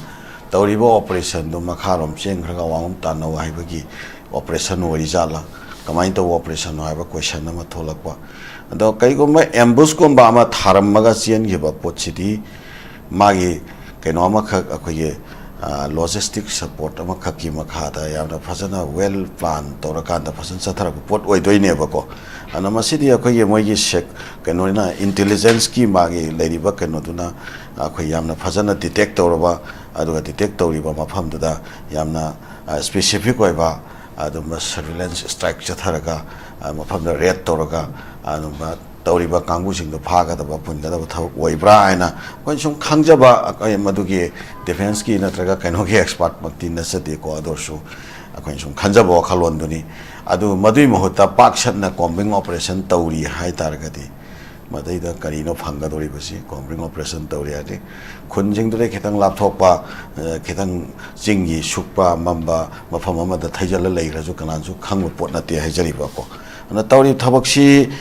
ꯇꯧꯔꯤꯕ operation ꯗꯨ ꯃꯈꯥꯔꯣꯝ ꯆꯦꯟꯈ꯭ꯔꯒ ꯑꯋꯥꯡꯂꯣꯝ ꯇꯥꯟꯅꯧ ꯍꯥꯏꯕꯒꯤ operation ꯑꯣꯏꯔꯤꯖꯥꯠꯂꯥ, ꯀꯃꯥꯏꯅ ꯇꯧꯕ operation ꯅꯣ ꯍꯥꯏꯕ question ꯑꯃ ꯊꯣꯛꯂꯛꯄ꯫ ꯑꯗꯣ ꯀꯩꯒꯨꯝꯕ ambush ꯀꯨꯝꯕ ꯑꯃ ꯊꯥꯔꯝꯃꯒ ꯆꯦꯟꯈꯤꯕ ꯄꯣꯠꯁꯤꯗꯤ ꯃꯥꯒꯤ ꯀꯩꯅꯣ ꯑꯃꯈꯛ ꯑꯩꯈꯣꯏꯒꯤ, ꯑ, logistic support ꯑꯃꯈꯛꯀꯤ ꯃꯈꯥꯗ ꯌꯥꯝꯅ ꯐꯖꯅ well plan ꯇꯧꯔꯀꯥꯟꯗ ꯐꯖꯅ ꯆꯠꯊꯔꯛꯄ ꯄꯣꯠ ꯑꯣꯏꯗꯣꯏꯅꯦꯕꯀꯣ꯫ ꯑꯗꯨꯅ ꯃꯁꯤꯗꯤ ꯑꯩꯈꯣꯏꯒꯤ ꯃꯣꯏꯒꯤ sec-, ꯀꯩꯅꯣꯅ intelligence ꯀꯤ ꯃꯥꯒꯤ ꯂꯩꯔꯤꯕ ꯀꯩꯅꯣꯗꯨꯅ ꯑꯩꯈꯣꯏ ꯌꯥꯝꯅ ꯐꯖꯅ detect ꯇꯧꯔꯕ, ꯑꯗꯨꯒ detect ꯇꯧꯔꯤꯕ ꯃꯐꯝꯗꯨꯗ ꯌꯥꯝꯅ, ꯑ, specific ꯑꯣꯏꯕ ꯑꯗꯨꯝꯕ surveillance strike ꯆꯠꯊꯔꯒ, ꯃꯐꯝꯗ ꯔꯦꯠ ꯇꯧꯔꯒ ꯑꯗꯨꯝꯕ ꯇꯧꯔꯤꯕ ꯀꯥꯡꯕꯨꯁꯤꯡꯗꯣ ꯐꯥꯒꯗꯕ, ꯄꯨꯟꯒꯗꯕ ꯊꯕꯛ ꯑꯣꯏꯕ꯭ꯔꯥ ꯍꯥꯏꯅ ꯑꯩꯈꯣꯏꯅ ꯁꯨꯝ ꯈꯪꯖꯕ, ꯑꯩꯈꯣꯏ ꯃꯗꯨꯒꯤ ꯗꯤꯐꯦꯟꯁꯀꯤ ꯅꯠꯇ꯭ꯔꯒ ꯀꯩꯅꯣꯒꯤ ꯑꯦꯛꯁꯄꯥꯔꯠꯃꯛꯇꯤ ꯅꯠꯆꯗꯦꯀꯣ꯫ ꯑꯗꯨ ꯑꯣꯏꯔꯁꯨ ꯑꯩꯈꯣꯏꯅ ꯁꯨꯝ ꯈꯟꯖꯕ ꯋꯥꯈꯜꯂꯣꯟꯗꯨꯅꯤ꯫ ꯑꯗꯨ ꯃꯗꯨꯒꯤ ꯃꯍꯨꯠꯇ ꯄꯥꯛ ꯁꯟꯅ ꯀꯣꯝꯕꯤꯡ ꯑꯣꯄꯔꯦꯁꯟ ꯇꯧꯔꯤ ꯍꯥꯏ ꯇꯥꯔꯒꯗꯤ, ꯃꯗꯩꯗ ꯀꯔꯤꯅꯣ ꯐꯪꯒꯗꯧꯔꯤꯕꯁꯤ? ꯀꯣꯝꯕꯤꯡ ꯑꯣꯄꯔꯦꯁꯟ ꯇꯧꯔꯤ ꯍꯥꯏꯔꯗꯤ ꯈꯨꯟꯁꯤꯡꯗꯨꯗꯩ ꯈꯤꯇꯪ ꯂꯥꯞꯊꯣꯛꯄ, ꯑ, ꯈꯤꯇꯪ ꯆꯤꯡꯒꯤ ꯁꯨꯛꯄ ꯃꯝꯕ ꯃꯐꯝ ꯑꯃꯗ ꯊꯩꯖꯤꯜꯂ ꯂꯩꯈ꯭ꯔꯁꯨ ꯀꯅꯥꯁꯨ ꯈꯪꯕ ꯄꯣꯠ ꯅꯠꯇꯦ ꯍꯥꯏꯖꯔꯤꯕꯀꯣ꯫ ꯑꯗꯨꯅ ꯇꯧꯔꯤꯕ ꯊꯕꯛꯁꯤ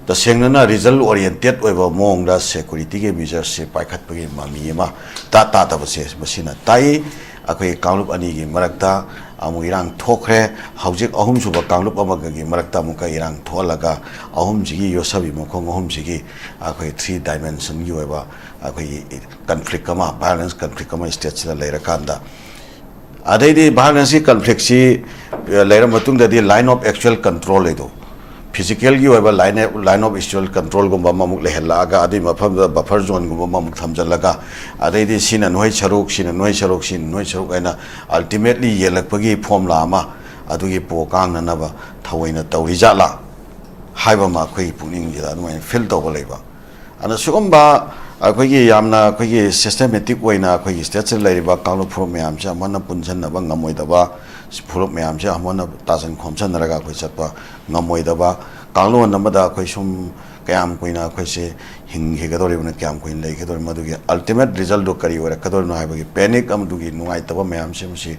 ꯇꯁꯦꯡꯅꯅ ꯔꯤꯖꯜ ꯑꯣꯔꯤꯌꯦꯟꯇꯦꯠ ꯑꯣꯏꯕ ꯃꯑꯣꯡꯗ ꯁꯦꯀꯨꯔꯤꯇꯤꯒꯤ ꯃꯤꯖꯔꯁꯦ ꯄꯥꯏꯈꯠꯄꯒꯤ ꯃꯃꯤ ꯑꯃ ꯏꯇꯥ ꯇꯥꯗꯕꯁꯦ ꯃꯁꯤꯅ ꯇꯥꯛꯏ꯫ ꯑꯩꯈꯣꯏ ꯀꯥꯡꯂꯨꯞ ꯑꯅꯤꯒꯤ ꯃꯔꯛꯇ ꯑꯃꯨꯛ ꯏꯔꯥꯡ ꯊꯣꯛꯈ꯭ꯔꯦ꯫ ꯍꯧꯖꯤꯛ ꯑꯍꯨꯝꯁꯨꯕ ꯀꯥꯡꯂꯨꯞ ꯑꯃꯒꯒꯤ ꯃꯔꯛꯇ ꯑꯃꯨꯛꯀ ꯏꯔꯥꯡ ꯊꯣꯛꯍꯜꯂꯒ ꯑꯍꯨꯝꯁꯤꯒꯤ ꯌꯣꯠꯁꯕꯤ ꯃꯈꯣꯡ ꯑꯍꯨꯝꯁꯤꯒꯤ ꯑꯩꯈꯣꯏ ꯊ꯭ꯔꯤ ꯗꯥꯏꯃꯦꯟꯁꯟꯒꯤ ꯑꯣꯏꯕ ꯑꯩꯈꯣꯏꯒꯤ ꯀꯟꯐ꯭ꯂꯤꯛ ꯑꯃ, ꯚꯥꯏꯑꯣꯂꯦꯟꯁ ꯀꯟꯐ꯭ꯂꯤꯛ ꯑꯃ ꯁ꯭ꯇꯦꯠꯁꯤꯗ ꯂꯩꯔꯀꯥꯟꯗ, ꯑꯗꯩꯗꯤ ꯚꯥꯏꯑꯣꯂꯦꯟꯁꯀꯤ ꯀꯟꯐ꯭ꯂꯤꯛꯁꯤ ꯂꯩꯔ ꯃꯇꯨꯡꯗꯗꯤ line of actual control ꯍꯥꯏꯗꯣ, ꯐꯤꯖꯤꯀꯦꯜꯒꯤ ꯑꯣꯏꯕ line, line of actual controlꯒꯨꯝꯕ ꯑꯃꯃꯨꯛ ꯂꯩꯍꯜꯂꯛꯑꯒ, ꯑꯗꯨꯒꯤ ꯃꯐꯝꯗ ꯕꯐꯔ ꯖꯣꯟꯒꯨꯝꯕ ꯑꯃꯃꯨꯛ ꯊꯝꯖꯤꯜꯂꯒ, ꯑꯗꯩꯗꯤ ꯁꯤꯅ ꯅꯣꯏ ꯁꯔꯨꯛ, ꯁꯤꯅ ꯅꯣꯏ ꯁꯔꯨꯛ, ꯁꯤꯅ ꯅꯣꯏ ꯁꯔꯨꯛ ꯍꯥꯏꯅ ꯑꯜꯇꯤꯃꯦꯠꯂꯤ ꯌꯦꯜꯂꯛꯄꯒꯤ ꯐꯣꯔꯃꯨꯂꯥ ꯑꯃ ꯑꯗꯨꯒꯤ ꯄꯣ ꯀꯥꯡꯅꯅꯕ ꯊꯑꯣꯏꯅ ꯇꯧꯔꯤꯖꯥꯠꯂꯥ ꯍꯥꯏꯕ ꯑꯃ ꯑꯩꯈꯣꯏꯒꯤ ꯄꯨꯛꯅꯤꯡꯁꯤꯗ ꯑꯗꯨꯃꯥꯏꯅ ꯐꯤꯜ ꯇꯧꯕ ꯂꯩꯕ꯫ ꯑꯗꯨꯅ ꯁꯤꯒꯨꯝꯕ ꯑꯩꯈꯣꯏꯒꯤ ꯌꯥꯝꯅ ꯑꯩꯈꯣꯏꯒꯤ ꯁꯤꯁꯇꯦꯃꯦꯇꯤꯛ ꯑꯣꯏꯅ ꯑꯩꯈꯣꯏꯒꯤ ꯁ꯭ꯇꯦꯠꯁꯤꯗ ꯂꯩꯔꯤꯕ ꯀꯥꯡꯂꯨꯞ ꯐꯨꯔꯨꯞ ꯃꯌꯥꯝꯁꯦ ꯑꯃꯅ ꯄꯨꯟꯁꯤꯟꯅꯕ ꯉꯝꯃꯣꯏꯗꯕ, ꯐꯨꯔꯨꯞ ꯃꯌꯥꯝꯁꯦ ꯑꯃꯅ ꯇꯥꯁꯤꯟ ꯈꯣꯝꯁꯤꯟꯅꯔꯒ ꯑꯩꯈꯣꯏ ꯆꯠꯄ ꯉꯝꯃꯣꯏꯗꯕ, ꯀꯥꯡꯂꯣꯟ ꯑꯃꯗ ꯑꯩꯈꯣꯏ ꯁꯨꯝ ꯀꯌꯥꯝ ꯀꯨꯏꯅ ꯑꯩꯈꯣꯏꯁꯦ ꯍꯤꯡꯈꯤꯒꯗꯧꯔꯤꯕꯅꯣ, ꯀꯌꯥꯝ ꯀꯨꯏꯅ ꯂꯩꯒꯗꯧꯔꯤꯕꯅꯣ, ꯃꯗꯨꯒꯤ ꯑꯜꯇꯤꯃꯦꯠ ꯔꯤꯖꯜꯗꯨ ꯀꯔꯤ ꯑꯣꯏꯔꯛꯀꯗꯧꯔꯤꯕꯅꯣ ꯍꯥꯏꯕꯒꯤ ꯄꯦꯅꯤꯛ ꯑꯃꯗꯨꯒꯤ ꯅꯨꯡꯉꯥꯏꯇꯕ ꯃꯌꯥꯝꯁꯦ ꯃꯁꯤ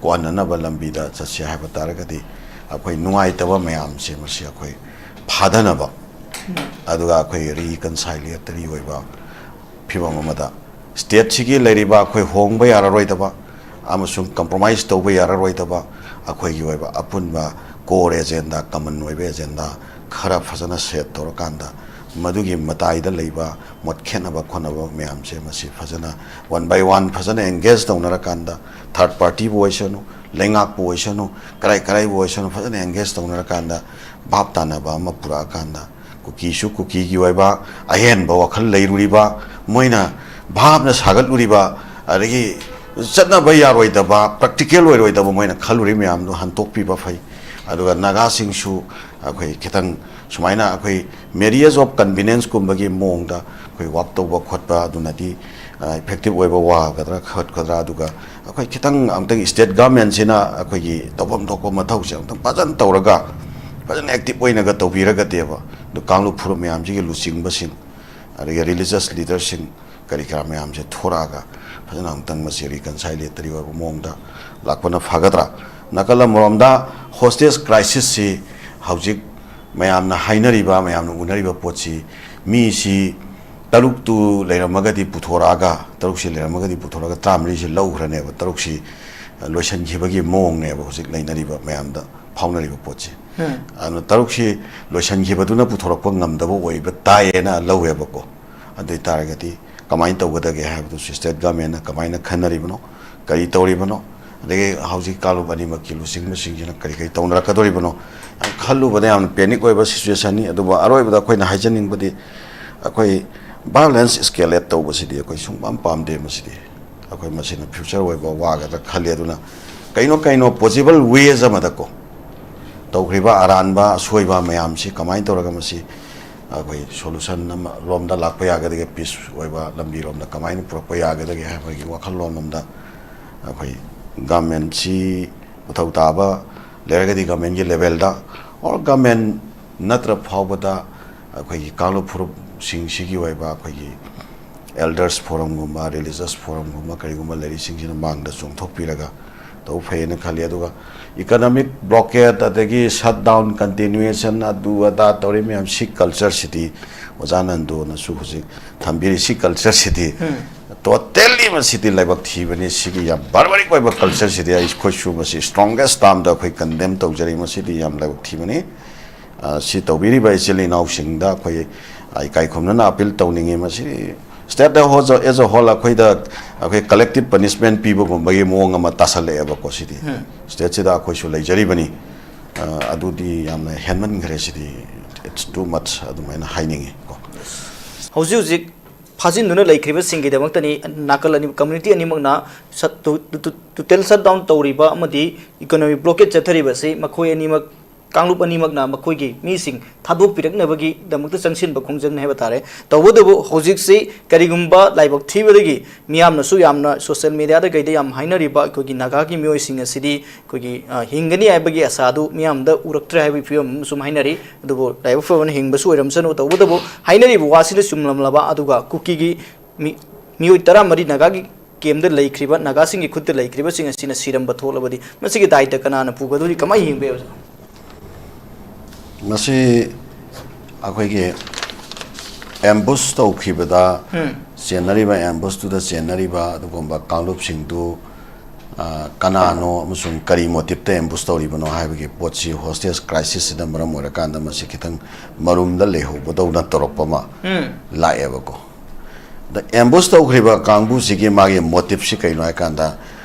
ꯀꯣꯟꯅꯅꯕ ꯂꯝꯕꯤꯗ ꯆꯠꯁꯦ ꯍꯥꯏꯕ ꯇꯥꯔꯒꯗꯤ ꯑꯩꯈꯣꯏ ꯅꯨꯡꯉꯥꯏꯇꯕ ꯃꯌꯥꯝꯁꯦ ꯃꯁꯤ ꯑꯩꯈꯣꯏ ꯐꯥꯗꯅꯕ, ꯑꯗꯨꯒ ꯑꯩꯈꯣꯏ ꯔꯤꯀꯟꯁꯥꯏꯂꯦꯇꯔꯤ ꯑꯣꯏꯕ ꯐꯤꯕꯝ ꯑꯃꯗ ꯁ꯭ꯇꯦꯠꯁꯤꯒꯤ ꯂꯩꯔꯤꯕ ꯑꯩꯈꯣꯏ ꯍꯣꯡꯕ ꯌꯥꯔꯔꯣꯏꯗꯕ ꯑꯃꯁꯨꯡ ꯀꯝꯄ꯭ꯔꯣꯃꯥꯏꯁ ꯇꯧꯕ ꯌꯥꯔꯔꯣꯏꯗꯕ ꯑꯩꯈꯣꯏꯒꯤ ꯑꯣꯏꯕ ꯑꯄꯨꯟꯕ ꯀꯣꯔ ꯑꯦꯖꯦꯟꯗꯥ, ꯀꯃꯟ ꯑꯣꯏꯕ ꯑꯦꯖꯦꯟꯗꯥ ꯈꯔ ꯐꯖꯅ ꯁꯦꯠ ꯇꯧꯔꯀꯥꯟꯗ, ꯃꯗꯨꯒꯤ ꯃꯇꯥꯏꯗ ꯂꯩꯕ ꯃꯣꯠ ꯈꯦꯠꯅꯕ ꯈꯣꯠꯅꯕ ꯃꯌꯥꯝꯁꯦ ꯃꯁꯤ ꯐꯖꯅ ꯋꯥꯟ ꯕꯥꯏ ꯋꯥꯟ ꯐꯖꯅ ꯑꯦꯡꯒꯦꯖ ꯇꯧꯅꯔꯀꯥꯟꯗ, ꯊꯥꯔꯠ ꯄꯥꯔꯇꯤꯕꯨ ꯑꯣꯏꯁꯅꯨ, ꯂꯩꯉꯥꯛꯄꯨ ꯑꯣꯏꯁꯅꯨ, ꯀꯔꯥꯏ ꯀꯔꯥꯏꯕꯨ ꯑꯣꯏꯁꯅꯨ, ꯐꯖꯅ ꯑꯦꯡꯒꯦꯖ ꯇꯧꯅꯔꯀꯥꯟꯗ ꯚꯥꯞ ꯇꯥꯅꯕ ꯑꯃ ꯄꯨꯔꯛꯑꯀꯥꯟꯗ, ꯀꯨꯀꯤꯁꯨ ꯀꯨꯀꯤꯒꯤ ꯑꯣꯏꯕ ꯑꯍꯦꯟꯕ ꯋꯥꯈꯜ ꯂꯩꯔꯨꯔꯤꯕ, ꯃꯣꯏꯅ ꯚꯥꯞꯅ ꯁꯥꯒꯠꯂꯨꯔꯤꯕ, ꯑꯗꯒꯤ ꯆꯠꯅꯕ ꯌꯥꯔꯣꯏꯗꯕ, ꯄ꯭ꯔꯦꯛꯇꯤꯀꯦꯜ ꯑꯣꯏꯔꯣꯏꯗꯕ ꯃꯣꯏꯅ ꯈꯜꯂꯨꯔꯤ ꯃꯌꯥꯝꯗꯨ ꯍꯟꯇꯣꯛꯄꯤꯕ ꯐꯩ꯫ ꯑꯗꯨꯒ ꯅꯥꯒꯥꯁꯤꯡꯁꯨ ꯑꯩꯈꯣꯏ ꯈꯤꯇꯪ ꯁꯨꯃꯥꯏꯅ ꯑꯩꯈꯣꯏ marriage of convenience ꯀꯨꯝꯕꯒꯤ ꯃꯑꯣꯡꯗ ꯑꯩꯈꯣꯏ ꯋꯥꯛ ꯇꯧꯕ ꯈꯣꯠꯄ ꯑꯗꯨꯅꯗꯤ ꯏꯐꯦꯛꯇꯤꯕ ꯑꯣꯏꯕ ꯋꯥꯒꯗ꯭ꯔꯥ ꯈꯣꯠꯀꯗ꯭ꯔꯥ, ꯑꯗꯨꯒ ꯑꯩꯈꯣꯏ ꯈꯤꯇꯪ ꯑꯃꯨꯛꯇꯪ ꯁ꯭ꯇꯦꯠ ꯒꯚꯔꯟꯃꯦꯟꯁꯤꯅ ꯑꯩꯈꯣꯏꯒꯤ ꯇꯧꯐꯝ ꯊꯣꯛꯄ ꯃꯊꯧꯁꯦ ꯑꯃꯨꯛꯇꯪ ꯐꯖꯅ ꯇꯧꯔꯒ, ꯐꯖꯅ ꯑꯦꯛꯇꯤꯕ ꯑꯣꯏꯅꯒ ꯇꯧꯕꯤꯔꯒꯗꯤꯕ, ꯑꯗꯨ ꯀꯥꯡꯂꯨꯞ ꯐꯨꯔꯨꯞ ꯃꯌꯥꯝꯁꯤꯒꯤ ꯂꯨꯆꯤꯡꯕꯁꯤꯡ, ꯑꯗꯒꯤ ꯔꯤꯂꯤꯖꯁ ꯂꯤꯗꯔꯁꯤꯡ, ꯀꯔꯤ ꯀꯔꯥ ꯃꯌꯥꯝꯁꯦ ꯊꯣꯔꯛꯑꯒ ꯐꯖꯅ ꯑꯃꯨꯛꯇꯪ ꯃꯁꯤ ꯔꯤꯀꯟꯁꯥꯏꯂꯦꯇꯔꯤ ꯑꯣꯏꯕ ꯃꯑꯣꯡꯗ ꯂꯥꯛꯄꯅ ꯐꯒꯗ꯭ꯔꯥ? ꯅꯥꯀꯜ ꯑꯃꯔꯣꯝꯗ ꯍꯣꯁꯇꯦꯖ ꯀ꯭ꯔꯥꯏꯁꯤꯁꯁꯤ ꯍꯧꯖꯤꯛ ꯃꯌꯥꯝꯅ ꯍꯥꯏꯅꯔꯤꯕ, ꯃꯌꯥꯝꯅ ꯎꯅꯔꯤꯕ ꯄꯣꯠꯁꯤ, ꯃꯤꯁꯤ ꯇꯔꯨꯛꯇꯨ ꯂꯩꯔꯝꯃꯒꯗꯤ ꯄꯨꯊꯣꯔꯛꯑꯒ, ꯇꯔꯨꯛꯁꯤ ꯂꯩꯔꯝꯃꯒꯗꯤ ꯄꯨꯊꯣꯔꯛꯑꯒ ꯇꯔꯥꯃꯔꯤꯁꯤ ꯂꯧꯈ꯭ꯔꯅꯦꯕ, ꯇꯔꯨꯛꯁꯤ ꯂꯣꯏꯁꯤꯟꯈꯤꯕꯒꯤ ꯃꯑꯣꯡꯅꯦꯕ ꯍꯧꯖꯤꯛ ꯂꯩꯅꯔꯤꯕ ꯃꯌꯥꯝꯗ ꯐꯥꯎꯅꯔꯤꯕ ꯄꯣꯠꯁꯦ꯫ ꯎꯝ꯫ ꯑꯗꯨꯅ ꯇꯔꯨꯛꯁꯤ ꯂꯣꯏꯁꯤꯟꯈꯤꯕꯗꯨꯅ ꯄꯨꯊꯣꯔꯛꯄ ꯉꯝꯗꯕ ꯑꯣꯏꯕ ꯇꯥꯏꯌꯦꯅ ꯂꯧꯋꯦꯕꯀꯣ꯫ ꯑꯗꯨ ꯑꯣꯏ ꯇꯥꯔꯒꯗꯤ ꯀꯃꯥꯏꯅ ꯇꯧꯒꯗꯒꯦ ꯍꯥꯏꯕꯗꯨꯁꯨ ꯁ꯭ꯇꯦꯠ ꯒꯚꯔꯟꯃꯦꯟꯅ ꯀꯃꯥꯏꯅ ꯈꯟꯅꯔꯤꯕꯅꯣ, ꯀꯔꯤ ꯇꯧꯔꯤꯕꯅꯣ, ꯑꯗꯒꯤ ꯍꯧꯖꯤꯛ ꯀꯥꯡꯂꯨꯞ ꯑꯅꯤꯃꯛꯀꯤ ꯂꯨꯆꯤꯡꯕꯁꯤꯡꯁꯤꯅ ꯀꯔꯤ ꯀꯔꯤ ꯇꯧꯅꯔꯛꯀꯗꯧꯔꯤꯕꯅꯣ, ꯌꯥꯝ ꯈꯜꯂꯨꯕꯗ ꯌꯥꯝꯅ ꯄꯦꯅꯤꯛ ꯑꯣꯏꯕ ꯁꯤꯆꯨꯋꯦꯁꯟꯅꯤ꯫ ꯑꯗꯨꯕꯨ ꯑꯔꯣꯏꯕꯗ ꯑꯩꯈꯣꯏꯅ ꯍꯥꯏꯖꯅꯤꯡꯕꯗꯤ, ꯑꯩꯈꯣꯏ ꯚꯥꯏꯑꯣꯂꯦꯟꯁ ꯏꯁꯀꯦꯂꯦꯠ ꯇꯧꯕꯁꯤꯗꯤ ꯑꯩꯈꯣꯏ ꯁꯨꯡꯄꯥꯝ ꯄꯥꯝꯗꯦ꯫ ꯃꯁꯤꯗꯤ ꯑꯩꯈꯣꯏ ꯃꯁꯤꯅ ꯐ꯭ꯌꯨꯆꯔ ꯑꯣꯏꯕ ꯋꯥꯒꯗ꯭ꯔꯥ ꯈꯜꯂꯤ꯫ ꯑꯗꯨꯅ ꯀꯩꯅꯣ ꯀꯩꯅꯣ ꯄꯣꯁꯤꯕꯜ ꯋꯦꯁ ꯑꯃꯗꯀꯣ, ꯇꯧꯈ꯭ꯔꯤꯕ ꯑꯔꯥꯟꯕ ꯑꯁꯣꯏꯕ ꯃꯌꯥꯝꯁꯤ ꯀꯃꯥꯏꯅ ꯇꯧꯔꯒ ꯃꯁꯤ ꯑꯩꯈꯣꯏ ꯁꯣꯂꯨꯁꯟ ꯑꯃ ꯂꯣꯝꯗ ꯂꯥꯛꯄ ꯌꯥꯒꯗꯒꯦ, ꯄꯤꯁ ꯑꯣꯏꯕ ꯂꯝꯕꯤꯔꯣꯝꯗ ꯀꯃꯥꯏꯅ ꯄꯨꯔꯛꯄ ꯌꯥꯒꯗꯒꯦ ꯍꯥꯏꯕꯒꯤ ꯋꯥꯈꯜꯂꯣꯟ ꯑꯃꯗ ꯑꯩꯈꯣꯏ ꯒꯚꯔꯟꯃꯦꯟꯁꯤ ꯃꯊꯧ ꯇꯥꯕ ꯂꯩꯔꯒꯗꯤ ꯒꯚꯔꯟꯃꯦꯟꯒꯤ ꯂꯦꯚꯦꯜꯗ, ꯑꯣꯔ ꯒꯚꯔꯟꯃꯦꯟ ꯅꯠꯇ꯭ꯔ ꯐꯥꯎꯕꯗ ꯑꯩꯈꯣꯏꯒꯤ ꯀꯥꯡꯂꯨꯞ ꯐꯨꯔꯨꯞꯁꯤꯡꯁꯤꯒꯤ ꯑꯣꯏꯕ ꯑꯩꯈꯣꯏꯒꯤ ꯑꯦꯜꯗꯔꯁ ꯐꯣꯔꯝꯒꯨꯝꯕ, ꯔꯤꯂꯤꯖꯁ ꯐꯣꯔꯝꯒꯨꯝꯕ, ꯀꯔꯤꯒꯨꯝꯕ ꯂꯩꯔꯤꯁꯤꯡꯁꯤꯅ ꯃꯥꯡꯗ ꯆꯣꯡꯊꯣꯛꯄꯤꯔꯒ ꯇꯧꯕ ꯐꯩꯌꯦꯅ ꯈꯜꯂꯤ꯫ ꯑꯗꯨꯒ ꯏꯀꯅꯣꯃꯤꯛ ꯕ꯭ꯂꯣꯀꯦꯠ, ꯑꯗꯒꯤ ꯁꯠ ꯗꯥꯎꯟ, ꯀꯟꯇꯤꯅ꯭ꯌꯨꯑꯦꯁꯟ, ꯑꯗꯨ ꯑꯗꯥ ꯇꯧꯔꯤ ꯃꯌꯥꯝꯁꯤ, ꯀꯜꯆꯔꯁꯤꯗꯤ ꯑꯣꯖꯥ ꯅꯟꯗꯣꯅꯁꯨ ꯍꯧꯖꯤꯛ ꯊꯝꯕꯤꯔꯤ꯫ ꯁꯤ ꯀꯜꯆꯔꯁꯤꯗꯤ ꯎꯝ꯫ ꯇꯣꯇꯦꯜꯂꯤ ꯃꯁꯤꯗꯤ ꯂꯥꯏꯕꯛ ꯊꯤꯕꯅꯤ꯫ ꯁꯤꯒꯤ ꯌꯥꯝ ꯕꯥꯔꯕꯥꯔꯤꯛ ꯑꯣꯏꯕ ꯀꯜꯆꯔꯁꯤꯗꯤ ꯑꯩꯈꯣꯏꯁꯨ ꯃꯁꯤ ꯁ꯭ꯇ꯭ꯔꯣꯡꯒꯦꯁ ꯇꯥꯝꯗ ꯑꯩꯈꯣꯏ ꯀꯟꯗꯦꯝ ꯇꯧꯖꯔꯤ꯫ ꯃꯁꯤꯗꯤ ꯌꯥꯝ ꯂꯥꯏꯕꯛ ꯊꯤꯕꯅꯤ꯫ ꯑ, ꯁꯤ ꯇꯧꯕꯤꯔꯤꯕ ꯏꯆꯤꯜ ꯏꯅꯥꯎꯁꯤꯡꯗ ꯑꯩꯈꯣꯏ, ꯑ, ꯏꯀꯥꯏ ꯈꯨꯝꯅꯅ ꯑꯄꯤꯜ ꯇꯧꯅꯤꯡꯉꯤ꯫ ꯃꯁꯤ ꯁ꯭ꯇꯦꯠ ꯑꯦꯖ ꯑ ꯍꯣꯜ ꯑꯩꯈꯣꯏꯗ ꯑꯩꯈꯣꯏ ꯀꯂꯦꯛꯇꯤꯚ ꯄꯅꯤꯁꯃꯦꯟ ꯄꯤꯕꯒꯨꯝꯕꯒꯤ ꯃꯑꯣꯡ ꯑꯃ ꯇꯥꯁꯜꯂꯛꯑꯦꯕꯀꯣ꯫ ꯁꯤꯗꯤ ꯎꯝ꯫ ꯁ꯭ꯇꯦꯠꯁꯤꯗ ꯑꯩꯈꯣꯏꯁꯨ ꯂꯩꯖꯔꯤꯕꯅꯤ꯫ ꯑ, ꯑꯗꯨꯗꯤ ꯌꯥꯝꯅ ꯍꯦꯟꯃꯟꯈ꯭ꯔꯦ꯫ ꯁꯤꯗꯤ it's too much ꯑꯗꯨꯃꯥꯏꯅ ꯍꯥꯏꯅꯤꯡꯉꯤ ꯀꯣ꯫ ꯍꯧꯖꯤꯛ ꯍꯧꯖꯤꯛ ꯐꯥꯖꯤꯟꯗꯨꯅ ꯂꯩꯈ꯭ꯔꯤꯕꯁꯤꯡꯒꯤꯗꯃꯛꯇꯅꯤ ꯅꯥꯀꯜ ꯑꯅꯤ, ꯀꯝꯃ꯭ꯌꯨꯅꯤꯇꯤ ꯑꯅꯤꯃꯛꯅ ꯁꯠ-, ꯇꯨ-, ꯇꯨ-, ꯇꯨ-, ꯇꯣꯇꯦꯜ ꯁꯠ ꯗꯥꯎꯟ ꯇꯧꯔꯤꯕ ꯑꯃꯗꯤ ꯏꯀꯣꯅꯣꯃꯤ ꯕ꯭ꯂꯣꯀꯦꯠ ꯆꯠꯊꯔꯤꯕ ꯑꯁꯤ ꯃꯈꯣꯏ ꯑꯅꯤꯃꯛ ꯀꯥꯡꯂꯨꯞ ꯑꯅꯤꯃꯛꯅ ꯃꯈꯣꯏꯒꯤ ꯃꯤꯁꯤꯡ ꯊꯥꯗꯣꯛꯄꯤꯔꯛꯅꯕꯒꯤꯗꯃꯛꯇ ꯆꯪꯁꯤꯟꯕ ꯈꯣꯡꯖꯪꯅꯤ ꯍꯥꯏꯕ ꯇꯥꯔꯦ꯫ ꯇꯧꯕꯇꯕꯨ ꯍꯧꯖꯤꯛꯁꯤ ꯀꯔꯤꯒꯨꯝꯕ ꯂꯥꯏꯕꯛ ꯊꯤꯕꯗꯒꯤ ꯃꯤꯌꯥꯝꯅꯁꯨ ꯌꯥꯝꯅ social media ꯗ ꯀꯩꯗ ꯌꯥꯝ ꯍꯥꯏꯅꯔꯤꯕ ꯑꯩꯈꯣꯏꯒꯤ ꯅꯥꯒꯥꯒꯤ ꯃꯤꯑꯣꯏꯁꯤꯡ ꯑꯁꯤꯗꯤ ꯑꯩꯈꯣꯏꯒꯤ, ꯑ, ꯍꯤꯡꯒꯅꯤ ꯍꯥꯏꯕꯒꯤ ꯑꯁꯥꯗꯨ ꯃꯤꯌꯥꯝꯗ ꯎꯔꯛꯇ꯭ꯔꯦ ꯍꯥꯏꯕꯒꯤ ꯐꯤꯕꯝ ꯑꯃꯁꯨ ꯍꯥꯏꯅꯔꯤ꯫ ꯑꯗꯨꯕꯨ ꯂꯥꯏꯕꯛ ꯐꯕꯅ ꯍꯤꯡꯕꯁꯨ ꯑꯣꯏꯔꯝꯁꯅꯨ꯫ ꯇꯧꯕꯇꯕꯨ ꯍꯥꯏꯅꯔꯤꯕ ꯋꯥꯁꯤꯗ ꯆꯨꯝꯂꯝꯂꯕ ꯑꯗꯨꯒ ꯀꯨꯀꯤꯒꯤ ꯃꯤ-, ꯃꯤꯑꯣꯏ ꯇꯔꯥꯃꯔꯤ ꯅꯥꯒꯥꯒꯤ camp ꯇ ꯂꯩꯈ꯭ꯔꯤꯕ, ꯅꯥꯒꯥꯁꯤꯡꯒꯤ ꯈꯨꯠꯇ ꯂꯩꯈ꯭ꯔꯤꯕꯁꯤꯡ ꯑꯁꯤꯅ ꯁꯤꯔꯝꯕ ꯊꯣꯛꯂꯕꯗꯤ ꯃꯁꯤꯒꯤ ꯗꯥꯏꯇ ꯀꯅꯥꯅ ꯄꯨꯒꯗꯧꯔꯤ? ꯀꯃꯥꯏꯅ ꯌꯦꯡꯕ ꯌꯥꯏ? ꯃꯁꯤ ꯑꯩꯈꯣꯏꯒꯤ ambush ꯇꯧꯈꯤꯕꯗ ꯎꯝ꯫ ꯆꯦꯟꯅꯔꯤꯕ, ambush ꯇꯨꯗ ꯆꯦꯟꯅꯔꯤꯕ ꯑꯗꯨꯒꯨꯝꯕ ꯀꯥꯡꯂꯨꯞꯁꯤꯡꯗꯨ, ꯑ, ꯀꯅꯥꯅꯣ ꯑꯃꯁꯨꯡ ꯀꯔꯤ motive ꯇ ambush ꯇꯧꯔꯤꯕꯅꯣ ꯍꯥꯏꯕꯒꯤ ꯄꯣꯠꯁꯤ hostage crisis ꯁꯤꯅ ꯃꯔꯝ ꯑꯣꯏꯔꯀꯥꯟꯗ ꯃꯁꯤ ꯈꯤꯇꯪ ꯃꯔꯨꯝꯗ ꯂꯩꯍꯧꯕꯗꯧꯅ ꯇꯧꯔꯛꯄ ꯑꯃ ꯎꯝ꯫ ꯂꯥꯛꯑꯦꯕꯀꯣ꯫ ꯑꯗ ambush ꯇꯧꯈ꯭ꯔꯤꯕ ꯀꯥꯡꯕꯨꯁꯤꯒꯤ ꯃꯥꯒꯤ motive ꯁꯤ ꯀꯩꯅꯣ ꯍꯥꯏ ꯀꯥꯟꯗ,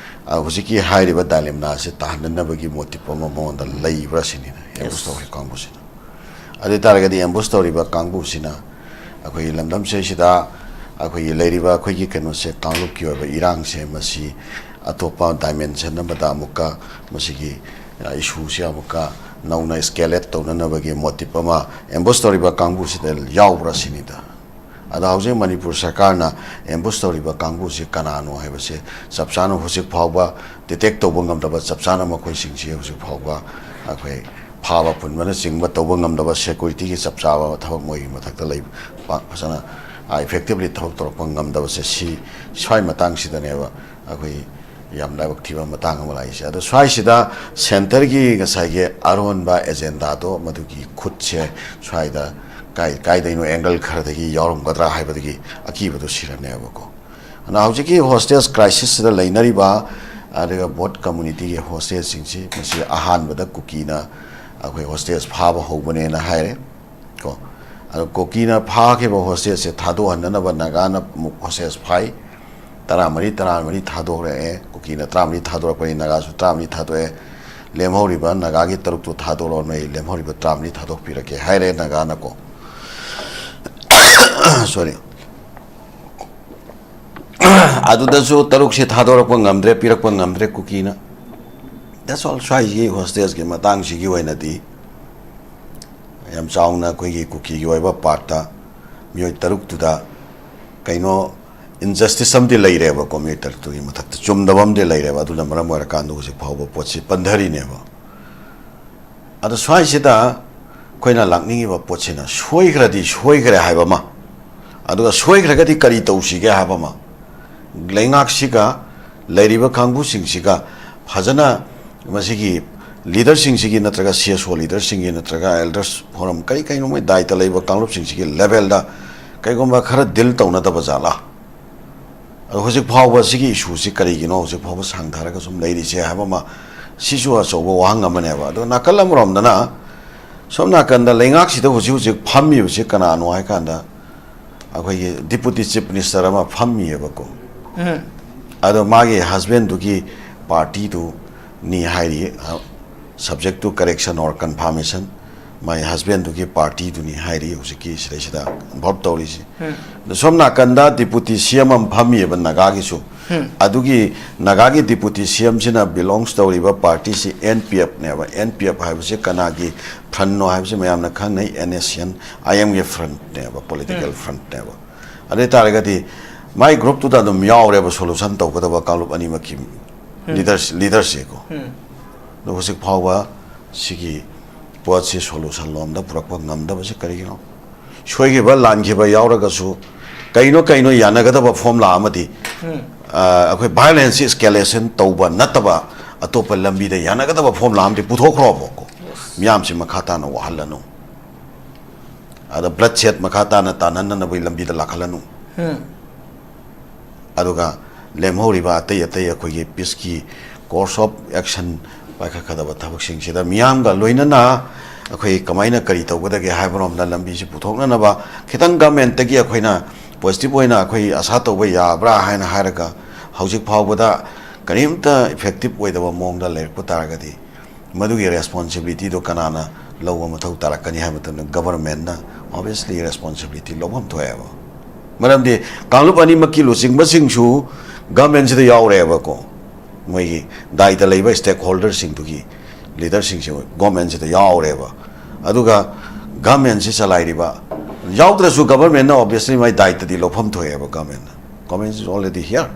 ꯑ, ꯍꯧꯖꯤꯛꯀꯤ ꯍꯥꯏꯔꯤꯕ dilemma ꯁꯤ ꯇꯥꯍꯟꯅꯅꯕꯒꯤ motive ꯑꯃ ꯃꯉꯣꯟꯗ ꯂꯩꯕ꯭ꯔꯥ ꯁꯤꯅꯤꯅꯦ ambush ꯇꯧꯈ꯭ꯔꯤꯕ ꯀꯥꯡꯕꯨꯁꯤꯅ꯫ ꯑꯗꯨ ꯑꯣꯏ ꯇꯥꯔꯒꯗꯤ ambush ꯇꯧꯔꯤꯕ ꯀꯥꯡꯕꯨꯁꯤꯅ ꯑꯩꯈꯣꯏꯒꯤ ꯂꯝꯗꯝꯁꯤꯗꯩꯁꯤꯗ ꯑꯩꯈꯣꯏꯒꯤ ꯂꯩꯔꯤꯕ ꯑꯩꯈꯣꯏꯒꯤ ꯀꯩꯅꯣꯁꯦ, ꯀꯥꯡꯂꯨꯞꯀꯤ ꯑꯣꯏꯕ ꯏꯔꯥꯡꯁꯦ ꯃꯁꯤ ꯑꯇꯣꯞꯄ dimension ꯑꯃꯗ ꯑꯃꯨꯛꯀ ꯃꯁꯤꯒꯤ, ꯑ, issue ꯁꯦ ꯑꯃꯨꯛꯀ ꯅꯧꯅ escalate ꯇꯧꯅꯅꯕꯒꯤ motive ꯑꯃ ambush ꯇꯧꯔꯤꯕ ꯀꯥꯡꯕꯨꯁꯤꯗ ꯌꯥꯎꯕ꯭ꯔꯥ ꯁꯤꯅꯤꯗ꯫ ꯑꯗ ꯍꯧꯖꯤꯛ ꯃꯅꯤꯄꯨꯔ ꯁꯔꯀꯥꯔꯅ ambush ꯇꯧꯔꯤꯕ ꯀꯥꯡꯕꯨꯁꯤ ꯀꯅꯥꯅꯣ ꯍꯥꯏꯕꯁꯦ ꯆꯞ ꯆꯥꯅ ꯍꯧꯖꯤꯛ ꯐꯥꯎꯕ detect ꯇꯧꯕ ꯉꯝꯗꯕ, ꯆꯞ ꯆꯥꯅ ꯃꯈꯣꯏꯁꯤꯡꯁꯤ ꯍꯧꯖꯤꯛ ꯐꯥꯎꯕ ꯑꯩꯈꯣꯏ ꯐꯥꯕ ꯄꯨꯟꯕꯅꯆꯤꯡꯕ ꯇꯧꯕ ꯉꯝꯗꯕ, security ꯒꯤ ꯆꯞ ꯆꯥꯕ ꯊꯕꯛ ꯃꯣꯏꯒꯤ ꯃꯊꯛꯇ ꯂꯩꯕ ꯄꯥꯛ ꯐꯖꯅ, ꯑ, effectively ꯊꯕꯛ ꯇꯧꯔꯛꯄ ꯉꯝꯗꯕꯁꯦ ꯁꯤ, ꯁ꯭ꯋꯥꯏ ꯃꯇꯥꯡꯁꯤꯗꯅꯦꯕ ꯑꯩꯈꯣꯏ ꯌꯥꯝ ꯂꯥꯏꯕꯛ ꯊꯤꯕ ꯃꯇꯥꯡ ꯑꯃ ꯂꯥꯛꯏꯁꯦ꯫ ꯑꯗꯣ ꯁ꯭ꯋꯥꯏꯁꯤꯗ centre ꯒꯤ ꯉꯁꯥꯏꯒꯤ ꯑꯔꯣꯟꯕ agenda ꯗꯣ ꯃꯗꯨꯒꯤ ꯈꯨꯠꯁꯦ ꯁ꯭ꯋꯥꯏꯗ ꯀꯥꯏ-, ꯀꯥꯏꯗꯩꯅꯣ angle ꯈꯔꯗꯒꯤ ꯌꯥꯎꯔꯝꯒꯗ꯭ꯔꯥ ꯍꯥꯏꯕꯗꯒꯤ ꯑꯀꯤꯕꯗꯣ ꯁꯤꯔꯅꯦꯕꯀꯣ꯫ ꯑꯗꯨꯅ ꯍꯧꯖꯤꯛꯀꯤ hostage crisis ꯁꯤꯗ ꯂꯩꯅꯔꯤꯕ, ꯑꯗꯨꯒ ꯕꯣꯠ community ꯒꯤ hostage ꯁꯤꯡꯁꯤ, ꯃꯁꯤ ꯑꯍꯥꯟꯕꯗ ꯀꯨꯀꯤꯅ ꯑꯩꯈꯣꯏ hostage ꯐꯥꯕ ꯍꯧꯕꯅꯦꯅ ꯍꯥꯏꯔꯦ ꯀꯣ꯫ ꯑꯗꯣ ꯀꯨꯀꯤꯅ ꯐꯥꯈꯤꯕ hostage ꯁꯦ ꯊꯥꯗꯣꯛꯍꯟꯅꯅꯕ ꯅꯥꯒꯥꯅ ꯑꯃꯨꯛ hostage ꯐꯥꯏ꯫ ꯇꯔꯥꯃꯔꯤ, ꯇꯔꯥꯃꯔꯤ ꯊꯥꯗꯣꯛꯂꯛꯑꯦ꯫ ꯀꯨꯀꯤꯅ ꯇꯔꯥꯃꯔꯤ ꯊꯥꯗꯣꯔꯛꯄꯅꯤ, ꯅꯥꯒꯥꯁꯨ ꯇꯔꯥꯃꯔꯤ ꯊꯥꯗꯣꯛꯑꯦ꯫ ꯂꯦꯝꯍꯧꯔꯤꯕ ꯅꯥꯒꯥꯒꯤ ꯇꯔꯨꯛꯇꯨ ꯊꯥꯗꯣꯔꯛꯑꯣ, ꯅꯣꯏ ꯂꯦꯝꯍꯧꯔꯤꯕ ꯇꯔꯥꯃꯔꯤ ꯊꯥꯗꯣꯛꯄꯤꯔꯒꯦ ꯍꯥꯏꯔꯦ ꯅꯥꯒꯥꯅꯀꯣ꯫ Sorry꯫ ꯑꯗꯨꯗꯁꯨ ꯇꯔꯨꯛꯁꯦ ꯊꯥꯗꯣꯔꯛꯄ ꯉꯝꯗ꯭ꯔꯦ, ꯄꯤꯔꯛꯄ ꯉꯝꯗ꯭ꯔꯦ ꯀꯨꯀꯤꯅ꯫ That's all꯫ ꯁ꯭ꯋꯥꯏꯒꯤ hostage ꯀꯤ ꯃꯇꯥꯡꯁꯤꯒꯤ ꯑꯣꯏꯅꯗꯤ ꯌꯥꯝ ꯆꯥꯎꯅ ꯑꯩꯈꯣꯏꯒꯤ ꯀꯨꯀꯤꯒꯤ ꯑꯣꯏꯕ ꯄꯥꯔꯠꯇ ꯃꯤꯑꯣꯏ ꯇꯔꯨꯛꯇꯨꯗ ꯀꯩꯅꯣ injustice ꯑꯃꯗꯤ ꯂꯩꯔꯦꯕꯀꯣ, ꯃꯤꯑꯣꯏ ꯇꯔꯨꯛꯇꯨꯒꯤ ꯃꯊꯛꯇ ꯆꯨꯝꯗꯕ ꯑꯃꯗꯤ ꯂꯩꯔꯦꯕ꯫ ꯑꯗꯨꯅ ꯃꯔꯝ ꯑꯣꯏꯔꯀꯥꯟꯗ ꯍꯧꯖꯤꯛ ꯐꯥꯎꯕ ꯄꯣꯠꯁꯤ ꯄꯟꯊꯔꯤꯅꯦꯕ꯫ ꯑꯗꯣ ꯁ꯭ꯋꯥꯏꯁꯤꯗ ꯑꯩꯈꯣꯏꯅ ꯂꯥꯛꯅꯤꯡꯉꯤꯕ ꯄꯣꯠꯁꯤꯅ, ꯁꯣꯏꯈ꯭ꯔꯗꯤ ꯁꯣꯏꯈ꯭ꯔꯦ ꯍꯥꯏꯕ ꯑꯃ, ꯑꯗꯨꯒ ꯁꯣꯏꯈ꯭ꯔꯒꯗꯤ ꯀꯔꯤ ꯇꯧꯁꯤꯒꯦ ꯍꯥꯏꯕ ꯑꯃ, ꯂꯩꯉꯥꯛꯁꯤꯒ ꯂꯩꯔꯤꯕ ꯀꯥꯡꯕꯨꯁꯤꯡꯁꯤꯒ ꯐꯖꯅ ꯃꯁꯤꯒꯤ ꯂꯤꯗꯔꯁꯤꯡꯁꯤꯒꯤ ꯅꯠꯇ꯭ꯔꯒ C S O ꯂꯤꯗꯔꯁꯤꯡꯒꯤ ꯅꯠꯇ꯭ꯔꯒ ꯑꯦꯜꯗꯔꯁ ꯐꯣꯔꯝ ꯀꯔꯤ ꯀꯔꯤꯅꯣ ꯃꯣꯏ ꯗꯥꯏꯇ ꯂꯩꯕ ꯀꯥꯡꯂꯨꯞꯁꯤꯡꯁꯤꯒꯤ ꯂꯦꯚꯦꯜꯗ ꯀꯩꯒꯨꯝꯕ ꯈꯔ ꯗꯤꯜ ꯇꯧꯅꯗꯕ ꯖꯥꯠꯂꯥ? ꯑꯗꯣ ꯍꯧꯖꯤꯛ ꯐꯥꯎꯕ ꯁꯤꯒꯤ ꯏꯁꯨꯁꯤ ꯀꯔꯤꯒꯤꯅꯣ ꯍꯧꯖꯤꯛ ꯐꯥꯎꯕ ꯁꯥꯡꯊꯔꯒ ꯁꯨꯝ ꯂꯩꯔꯤꯁꯦ ꯍꯥꯏꯕ ꯑꯃ, ꯁꯤꯁꯨ ꯑꯆꯧꯕ ꯋꯥꯍꯪ ꯑꯃꯅꯦꯕ꯫ ꯑꯗꯣ ꯅꯥꯀꯜ ꯑꯃꯔꯣꯝꯗꯅ ꯁꯣꯝ ꯅꯥꯀꯟꯗ ꯂꯩꯉꯥꯛꯁꯤꯗ ꯍꯧꯖꯤꯛ ꯍꯧꯖꯤꯛ ꯐꯝꯃꯤꯕꯁꯤ ꯀꯅꯥꯅꯣ ꯍꯥꯏ ꯀꯥꯟꯗ, ꯑꯩꯈꯣꯏꯒꯤ ꯗꯤꯄꯨꯇꯤ ꯆꯤꯐ ꯃꯤꯅꯤꯁꯇꯔ ꯑꯃ ꯐꯝꯃꯤꯑꯕꯀꯣ꯫ ꯑꯗꯣ ꯃꯥꯒꯤ ꯍꯁꯕꯦꯟꯗꯨꯒꯤ ꯄꯥꯔꯇꯤꯗꯨꯅꯤ ꯍꯥꯏꯔꯤ, subject to correction or confirmation, ꯃꯥꯒꯤ ꯍꯁꯕꯦꯟꯗꯨꯒꯤ ꯄꯥꯔꯇꯤꯗꯨꯅꯤ ꯍꯥꯏꯔꯤ ꯍꯧꯖꯤꯛꯀꯤ ꯁꯤꯗꯩꯁꯤꯗ ꯏꯟꯚꯣꯜꯕ ꯇꯧꯔꯤꯁꯤ꯫ ꯑꯗꯣ ꯁꯣꯝ ꯅꯥꯀꯟꯗ ꯗꯤꯄꯨꯇꯤ C M ꯑꯃ ꯐꯝꯃꯤꯑꯕ ꯅꯥꯒꯥꯒꯤꯁꯨ꯫ ꯑꯗꯨꯒꯤ ꯅꯥꯒꯥꯒꯤ ꯗꯤꯄꯨꯇꯤ C M ꯁꯤꯅ ꯕꯤꯂꯣꯡꯁ ꯇꯧꯔꯤꯕ ꯄꯥꯔꯇꯤꯁꯤ N P F ꯅꯦꯕ꯫ N P F ꯍꯥꯏꯕꯁꯤ ꯀꯅꯥꯒꯤ ꯐ꯭ꯔꯟꯅꯣ ꯍꯥꯏꯕꯁꯤ ꯃꯌꯥꯝꯅ ꯈꯪꯅꯩ, N S C N I M ꯒꯤ ꯐ꯭ꯔꯟꯅꯦꯕ, ꯄꯣꯂꯤꯇꯤꯀꯦꯜ ꯐ꯭ꯔꯟꯅꯦꯕ꯫ ꯑꯗꯨ ꯑꯣꯏ ꯇꯥꯔꯒꯗꯤ ꯃꯥꯏ ꯒ꯭ꯔꯨꯞꯇꯨꯗ ꯑꯗꯨꯝ ꯌꯥꯎꯔꯦꯕ ꯁꯣꯂꯨꯁꯟ ꯇꯧꯒꯗꯕ ꯀꯥꯡꯂꯨꯞ ꯑꯅꯤꯃꯛꯀꯤ ꯂꯤꯗꯔꯁ ꯂꯤꯗꯔꯁꯤꯀꯣ꯫ ꯑꯗꯣ ꯍꯧꯖꯤꯛ ꯐꯥꯎꯕ ꯁꯤꯒꯤ ꯄꯣꯠꯁꯤ ꯁꯣꯂꯨꯁꯟ ꯂꯣꯝꯗ ꯄꯨꯔꯛꯄ ꯉꯝꯗꯕꯁꯤ ꯀꯔꯤꯒꯤꯅꯣ? ꯁꯣꯏꯈꯤꯕ ꯂꯥꯟꯈꯤꯕ ꯌꯥꯎꯔꯒꯁꯨ ꯀꯩꯅꯣ ꯀꯩꯅꯣ ꯌꯥꯅꯒꯗꯕ ꯐꯣꯝꯂꯥ ꯑꯃꯗꯤ, ꯑ, ꯑꯩꯈꯣꯏ ꯚꯥꯏꯑꯣꯂꯦꯟꯁꯁꯤ ꯏꯁꯀꯦꯂꯦꯁꯟ ꯇꯧꯕ ꯅꯠꯇꯕ ꯑꯇꯣꯞꯄ ꯂꯝꯕꯤꯗ ꯌꯥꯅꯒꯗꯕ ꯐꯣꯝꯂꯥ ꯑꯃꯗꯤ ꯄꯨꯊꯣꯛꯈ꯭ꯔꯣꯕꯀꯣ꯫ ꯃꯤꯌꯥꯝꯁꯤ ꯃꯈꯥ ꯇꯥꯅ ꯋꯥꯍꯜꯂꯅꯨ꯫ ꯑꯗ ꯕ꯭ꯂꯗ ꯁꯦꯠ ꯃꯈꯥ ꯇꯥꯅ ꯇꯥꯅꯅꯅꯕꯒꯤ ꯂꯝꯕꯤꯗ ꯂꯥꯛꯍꯜꯂꯅꯨ꯫ ꯑꯗꯨꯒ ꯂꯦꯝꯍꯧꯔꯤꯕ ꯑꯇꯩ ꯑꯇꯩ ꯑꯩꯈꯣꯏꯒꯤ ꯄꯤꯁꯀꯤ course of action ꯄꯥꯏꯈꯠꯀꯗꯕ ꯊꯕꯛꯁꯤꯡꯁꯤꯗ ꯃꯤꯌꯥꯝꯒ ꯂꯣꯏꯅꯅ ꯑꯩꯈꯣꯏ ꯀꯃꯥꯏꯅ ꯀꯔꯤ ꯇꯧꯒꯗꯒꯦ ꯍꯥꯏꯕꯔꯣꯝꯗ ꯂꯝꯕꯤꯁꯤ ꯄꯨꯊꯣꯛꯅꯅꯕ ꯈꯤꯇꯪ ꯒꯃꯦꯟꯇꯒꯤ ꯑꯩꯈꯣꯏꯅ ꯄꯣꯖꯤꯇꯤꯚ ꯑꯣꯏꯅ ꯑꯩꯈꯣꯏ ꯑꯁꯥ ꯇꯧꯕ ꯌꯥꯕ꯭ꯔꯥ ꯍꯥꯏꯅ ꯍꯥꯏꯔꯒ ꯍꯧꯖꯤꯛ ꯐꯥꯎꯕꯗ ꯀꯔꯤꯝꯇ ꯏꯐꯦꯛꯇꯤꯚ ꯑꯣꯏꯗꯕ ꯃꯑꯣꯡꯗ ꯂꯩꯔꯛꯄ ꯇꯥꯔꯒꯗꯤ ꯃꯗꯨꯒꯤ ꯔꯦꯁꯄꯣꯟꯁꯤꯕꯤꯂꯤꯇꯤꯗꯣ ꯀꯅꯥꯅ ꯂꯧꯕ ꯃꯊꯧ ꯇꯥꯔꯛꯀꯅꯤ ꯍꯥꯏꯕ ꯃꯇꯝꯗ ꯒꯕꯔꯃꯦꯟꯅ obviously responsibility ꯂꯧꯐꯝ ꯊꯣꯛꯑꯦꯕ꯫ ꯃꯔꯝꯗꯤ ꯀꯥꯡꯂꯨꯞ ꯑꯅꯤꯃꯛꯀꯤ ꯂꯨꯆꯤꯡꯕꯁꯤꯡꯁꯨ ꯒꯃꯦꯟꯁꯤꯗ ꯌꯥꯎꯔꯦꯕꯀꯣ꯫ ꯃꯣꯏꯒꯤ ꯗꯥꯏꯇ ꯂꯩꯕ ꯁ꯭ꯇꯦꯛ ꯍꯣꯜꯗꯔꯁꯤꯡꯗꯨꯒꯤ ꯂꯤꯗꯔꯁꯤꯡꯁꯤ ꯒꯣꯔꯃꯦꯟꯁꯤꯗ ꯌꯥꯎꯔꯦꯕ꯫ ꯑꯗꯨꯒ ꯒꯚꯔꯟꯃꯦꯟꯁꯤ ꯆꯂꯥꯏꯔꯤꯕ ꯌꯥꯎꯗ꯭ꯔꯁꯨ ꯒꯚꯔꯟꯃꯦꯟꯅ obviously ꯃꯥꯏ ꯗꯥꯏꯇꯗꯤ ꯂꯧꯐꯝ ꯊꯣꯛꯑꯦꯕ꯫ ꯒꯚꯔꯟꯃꯦꯟꯅ, government is already here꯫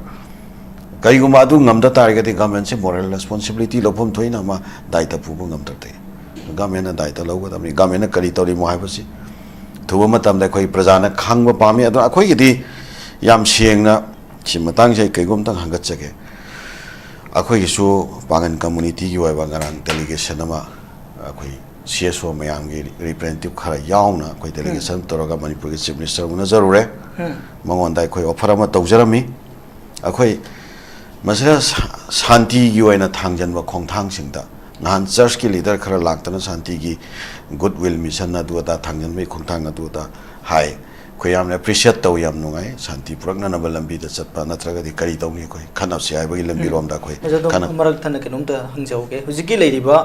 ꯀꯔꯤꯒꯨꯝꯕ ꯑꯗꯨ ꯉꯝꯗ ꯇꯥꯔꯒꯗꯤ ꯒꯚꯔꯟꯃꯦꯟꯁꯤ moral responsibility ꯂꯧꯐꯝ ꯊꯣꯛꯏꯅ ꯑꯃ ꯗꯥꯏꯇ ꯄꯨꯕ ꯉꯝꯗ꯭ꯔꯗꯤ ꯒꯚꯔꯟꯃꯦꯟꯅ ꯗꯥꯏꯇ ꯂꯧꯒꯗꯕꯅꯤ꯫ ꯒꯚꯔꯟꯃꯦꯟꯅ ꯀꯔꯤ ꯇꯧꯔꯤꯃꯣ ꯍꯥꯏꯕꯁꯤ ꯊꯨꯕ ꯃꯇꯝꯗ ꯑꯩꯈꯣꯏ ꯄ꯭ꯔꯖꯥꯅ ꯈꯪꯕ ꯄꯥꯝꯃꯤ꯫ ꯑꯗꯨꯅ ꯑꯩꯈꯣꯏꯒꯤꯗꯤ ꯌꯥꯝ ꯁꯦꯡꯅ ꯁꯤ ꯃꯇꯥꯡꯁꯦ ꯑꯩ ꯀꯩꯒꯨꯝ ꯑꯝꯇꯪ ꯍꯪꯒꯠꯆꯒꯦ꯫ ꯑꯩꯈꯣꯏꯒꯤꯁꯨ ꯄꯥꯡꯒꯟ communityꯒꯤ ꯑꯣꯏꯕ ꯉꯔꯥꯡ delegation ꯑꯃ ꯑꯩꯈꯣꯏ C S O ꯃꯌꯥꯝꯒꯤ representative ꯈꯔ ꯌꯥꯎꯅ ꯑꯩꯈꯣꯏ delegation ꯇꯧꯔꯒ ꯃꯅꯤꯄꯨꯔꯒꯤ Chief Minister ꯎꯅꯖꯔꯨꯔꯦ꯫ ꯃꯉꯣꯟꯗ ꯑꯩꯈꯣꯏ offer ꯑꯃ ꯇꯧꯖꯔꯝꯃꯤ꯫ ꯑꯩꯈꯣꯏ ꯃꯁꯤꯗ ꯁꯥ-, ꯁꯥꯟꯇꯤꯒꯤ ꯑꯣꯏꯅ ꯊꯥꯡꯖꯟꯕ ꯈꯣꯡꯊꯥꯡꯁꯤꯡꯗ ꯅꯍꯥꯟ churchꯀꯤ leader ꯈꯔ ꯂꯥꯛꯇꯅ ꯁꯥꯟꯇꯤꯒꯤ good will mission ꯑꯗꯨ ꯑꯗꯥ ꯊꯥꯡꯖꯟꯕꯒꯤ ꯈꯣꯡꯊꯥꯡ ꯑꯗꯨ ꯑꯗꯥ ꯍꯥꯏ꯫ ꯑꯩꯈꯣꯏ ꯌꯥꯝꯅ appreciate ꯇꯧꯏ, ꯌꯥꯝ ꯅꯨꯡꯉꯥꯏ꯫ ꯁꯥꯟꯇꯤ ꯄꯨꯔꯛꯅꯅꯕ ꯂꯝꯕꯤꯗ ꯆꯠꯄ ꯅꯠꯇ꯭ꯔꯒꯗꯤ ꯀꯔꯤ ꯇꯧꯅꯤ? ꯑꯩꯈꯣꯏ ꯈꯠꯅꯕꯁꯦ ꯍꯥꯏꯕꯒꯤ ꯂꯝꯕꯤꯔꯣꯝꯗ ꯑꯩꯈꯣꯏ ꯑꯗꯣ ꯈꯠꯅ- ꯃꯔꯛ ꯊꯟꯅ ꯀꯩꯅꯣꯝꯇ ꯍꯪꯖꯍꯧꯒꯦ꯫ ꯍꯧꯖꯤꯛꯀꯤ ꯂꯩꯔꯤꯕ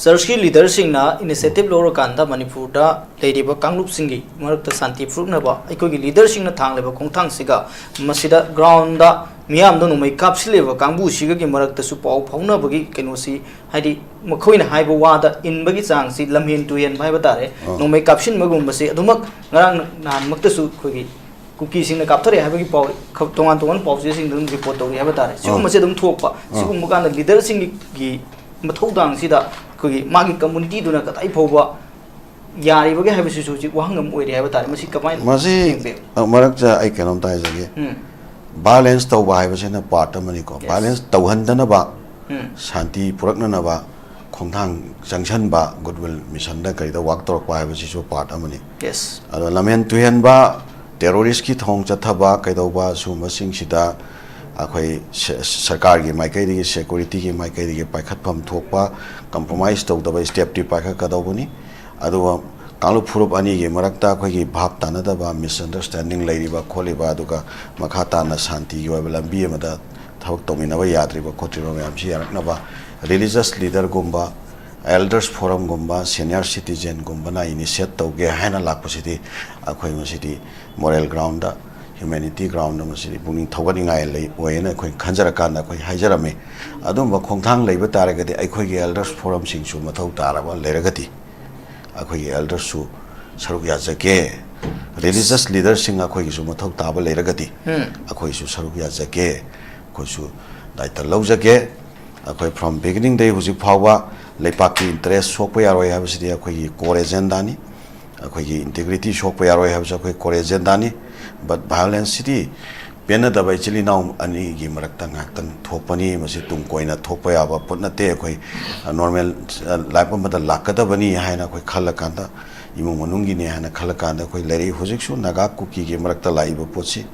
churchꯀꯤ leaderꯁꯤꯡꯅ initiative ꯂꯧꯔꯀꯥꯟꯗ ꯃꯅꯤꯄꯨꯔꯗ ꯂꯩꯔꯤꯕ ꯀꯥꯡꯂꯨꯞꯁꯤꯡꯒꯤ ꯃꯔꯛꯇ ꯁꯥꯟꯇꯤ ꯄꯨꯔꯛꯅꯕ ꯑꯩꯈꯣꯏꯒꯤ leaderꯁꯤꯡꯅ ꯊꯥꯡꯂꯤꯕ ꯈꯣꯡꯊꯥꯡꯁꯤꯒ ꯃꯁꯤꯗ groundꯗ ꯃꯤꯌꯥꯝꯗ ꯅꯣꯡꯃꯩ ꯀꯥꯞꯁꯤꯜꯂꯤꯕ ꯀꯥꯡꯕꯨꯁꯤꯒꯒꯤ ꯃꯔꯛꯇꯁꯨ ꯄꯥꯎ ꯐꯥꯎꯅꯕꯒꯤ ꯀꯩꯅꯣꯁꯤ, ꯍꯥꯏꯗꯤ ꯃꯈꯣꯏꯅ ꯍꯥꯏꯕ ꯋꯥꯗ ꯏꯟꯕꯒꯤ ꯆꯥꯡꯁꯤ ꯂꯝꯍꯦꯟ ꯇꯨꯍꯦꯟꯕ ꯍꯥꯏꯕ ꯇꯥꯔꯦ꯫ ꯅꯣꯡꯃꯩ ꯀꯥꯞꯁꯤꯟꯕꯒꯨꯝꯕꯁꯦ ꯑꯗꯨꯃꯛ ꯉꯔꯥꯡ ꯅꯍꯥꯟꯃꯛꯇꯁꯨ ꯑꯩꯈꯣꯏꯒꯤ ꯀꯨꯀꯤꯁꯤꯡꯅ ꯀꯥꯞꯊꯔꯛꯑꯦ ꯍꯥꯏꯕꯒꯤ ꯄꯥꯎ ꯈ-, ꯇꯣꯉꯥꯟ ꯇꯣꯉꯥꯟꯕ ꯄꯥꯎꯆꯦꯁꯤꯡꯗ ꯑꯗꯨꯝ report ꯇꯧꯔꯤ ꯍꯥꯏꯕ ꯇꯥꯔꯦ꯫ ꯁꯤꯒꯨꯝꯕꯁꯦ ꯑꯗꯨꯝ ꯊꯣꯛꯄ, ꯁꯤꯒꯨꯝꯕ ꯀꯥꯟꯗ leaderꯁꯤꯡꯒꯤ ꯃꯊꯧꯗꯥꯡꯁꯤꯗ ꯑꯩꯈꯣꯏꯒꯤ ꯃꯥꯒꯤ communityꯗꯨꯅ ꯀꯗꯥꯏ ꯐꯥꯎꯕ ꯌꯥꯔꯤꯕꯒꯦ ꯍꯥꯏꯕꯁꯤꯁꯨ ꯍꯧꯖꯤꯛ ꯋꯥꯍꯪ ꯑꯃ ꯑꯣꯏꯔꯤ ꯍꯥꯏꯕ ꯇꯥꯔꯦ꯫ ꯃꯁꯤ ꯀꯃꯥꯏꯅ ꯃꯁꯤ, ꯌꯦꯡꯕꯤꯕ? ꯑ, ꯃꯔꯛꯇ ꯑꯩ ꯀꯩꯅꯣꯝꯇ ꯍꯥꯏꯖꯒꯦ꯫ ꯎꯝ꯫ Violence ꯇꯧꯕ ꯍꯥꯏꯕꯁꯤꯅ part ꯑꯃꯅꯤꯀꯣ꯫ Yes. Violence ꯇꯧꯍꯟꯗꯅꯕ, ꯎꯝ꯫ ꯁꯥꯟꯇꯤ ꯄꯨꯔꯛꯅꯅꯕ ꯈꯣꯡꯊꯥꯡ ꯆꯪꯁꯟꯕ, good will missionꯗ ꯀꯔꯤꯗ work ꯇꯧꯔꯛꯄ ꯍꯥꯏꯕꯁꯤꯁꯨ part ꯑꯃꯅꯤ꯫ Yes. ꯑꯗꯣ ꯂꯝꯍꯦꯟ ꯇꯨꯍꯦꯟꯕ, terroristꯀꯤ ꯊꯣꯡ ꯆꯠꯊꯕ, ꯀꯩꯗꯧꯕ, ꯁꯤꯒꯨꯝꯕꯁꯤꯡꯁꯤꯗ ꯑꯩꯈꯣꯏ ꯁ-, ꯁꯔꯀꯥꯔꯒꯤ ꯃꯥꯏꯀꯩꯗꯒꯤ, securityꯒꯤ ꯃꯥꯏꯀꯩꯗꯒꯤ ꯄꯥꯏꯈꯠꯐꯝ ꯊꯣꯛꯄ, compromise ꯇꯧꯗꯕ stepꯇꯤ ꯄꯥꯏꯈꯠꯀꯗꯧꯕꯅꯤ꯫ ꯑꯗꯨꯒ ꯀꯥꯡꯂꯨꯞ ꯐꯨꯔꯨꯞ ꯑꯅꯤꯒꯤ ꯃꯔꯛꯇ ꯑꯩꯈꯣꯏꯒꯤ ꯚꯥꯞ ꯇꯥꯅꯗꯕ, misunderstanding ꯂꯩꯔꯤꯕ ꯈꯣꯠꯂꯤꯕ, ꯑꯗꯨꯒ ꯃꯈꯥ ꯇꯥꯅ ꯁꯥꯟꯇꯤꯒꯤ ꯑꯣꯏꯕ ꯂꯝꯕꯤ ꯑꯃꯗ ꯊꯕꯛ ꯇꯧꯃꯤꯟꯅꯕ ꯌꯥꯗ꯭ꯔꯤꯕ ꯈꯣꯠꯇ꯭ꯔꯤꯕ ꯃꯌꯥꯝꯁꯤ ꯌꯥꯔꯛꯅꯕ religious leaderꯒꯨꯝꯕ, elders forumꯒꯨꯝꯕ, senior citizenꯒꯨꯝꯕꯅ initiate ꯇꯧꯒꯦ ꯍꯥꯏꯅ ꯂꯥꯛꯄꯁꯤꯗꯤ ꯑꯩꯈꯣꯏ ꯃꯁꯤꯗꯤ moral groundꯗ, humanity groundꯗ ꯃꯁꯤꯗꯤ ꯄꯨꯛꯅꯤꯡ ꯊꯧꯒꯠꯅꯤꯡꯉꯥꯏ ꯂꯩ, ꯑꯣꯏꯌꯦꯅ ꯑꯩꯈꯣꯏ ꯈꯟꯖꯔꯀꯥꯟꯗ ꯑꯩꯈꯣꯏ ꯍꯥꯏꯖꯔꯝꯃꯤ꯫ ꯑꯗꯨꯝꯕ ꯈꯣꯡꯊꯥꯡ ꯂꯩꯕ ꯇꯥꯔꯒꯗꯤ ꯑꯩꯈꯣꯏꯒꯤ elders forumꯁꯤꯡꯁꯨ ꯃꯊꯧ ꯇꯥꯔꯕ ꯂꯩꯔꯒꯗꯤ ꯑꯩꯈꯣꯏꯒꯤ eldersꯁꯨ ꯁꯔꯨꯛ ꯌꯥꯖꯒꯦ꯫ ꯔꯤꯂꯤꯖꯁ ꯂꯤꯗꯔꯁꯤꯡ ꯑꯩꯈꯣꯏꯒꯤꯁꯨ ꯃꯊꯧ ꯇꯥꯕ ꯂꯩꯔꯒꯗꯤ ꯑꯩꯈꯣꯏꯁꯨ ꯁꯔꯨꯛ ꯌꯥꯖꯒꯦ, ꯑꯩꯈꯣꯏꯁꯨ ꯗꯥꯏꯇ ꯂꯧꯖꯒꯦ꯫ ꯑꯩꯈꯣꯏ from beginningꯗꯩ ꯍꯧꯖꯤꯛ ꯐꯥꯎꯕ ꯂꯩꯄꯥꯛꯀꯤ ꯏꯟꯇꯔꯦꯁ ꯁꯣꯛꯄ ꯌꯥꯔꯣꯏ ꯍꯥꯏꯕꯁꯤꯗꯤ ꯑꯩꯈꯣꯏꯒꯤ core agendaꯅꯤ꯫ ꯑꯩꯈꯣꯏꯒꯤ ꯏꯟꯇꯦꯒ꯭ꯔꯤꯇꯤ ꯁꯣꯛꯄ ꯌꯥꯔꯣꯏ ꯍꯥꯏꯕꯁꯨ ꯑꯩꯈꯣꯏ core agendaꯅꯤ꯫ But violenceꯁꯤꯗꯤ ꯄꯦꯟꯅꯗꯕ ꯏꯆꯤꯜ ꯏꯅꯥꯎ ꯑꯅꯤꯒꯤ ꯃꯔꯛꯇ ꯉꯥꯏꯍꯥꯛꯇꯪ ꯊꯣꯛꯄꯅꯤ, ꯃꯁꯤ ꯇꯨꯡ ꯀꯣꯏꯅ ꯊꯣꯛꯄ ꯌꯥꯕ ꯄꯣꯠ ꯅꯠꯇꯦ꯫ ꯑꯩꯈꯣꯏ ꯅꯣꯔꯃꯦꯜ ꯂꯥꯏꯐ ꯑꯃꯗ ꯂꯥꯛꯀꯗꯕꯅꯤ ꯍꯥꯏꯅ ꯑꯩꯈꯣꯏ ꯈꯜꯂꯀꯥꯟꯗ, ꯏꯃꯨꯡ ꯃꯅꯨꯡꯒꯤꯅꯤ ꯍꯥꯏꯅ ꯈꯜꯂꯀꯥꯟꯗ ꯑꯩꯈꯣꯏ ꯂꯩꯔꯛꯏ꯫ ꯍꯧꯖꯤꯛꯁꯨ ꯅꯥꯒꯥ ꯀꯨꯀꯤꯒꯤ ꯃꯔꯛꯇ ꯂꯥꯛꯏꯕ ꯄꯣꯠꯁꯤ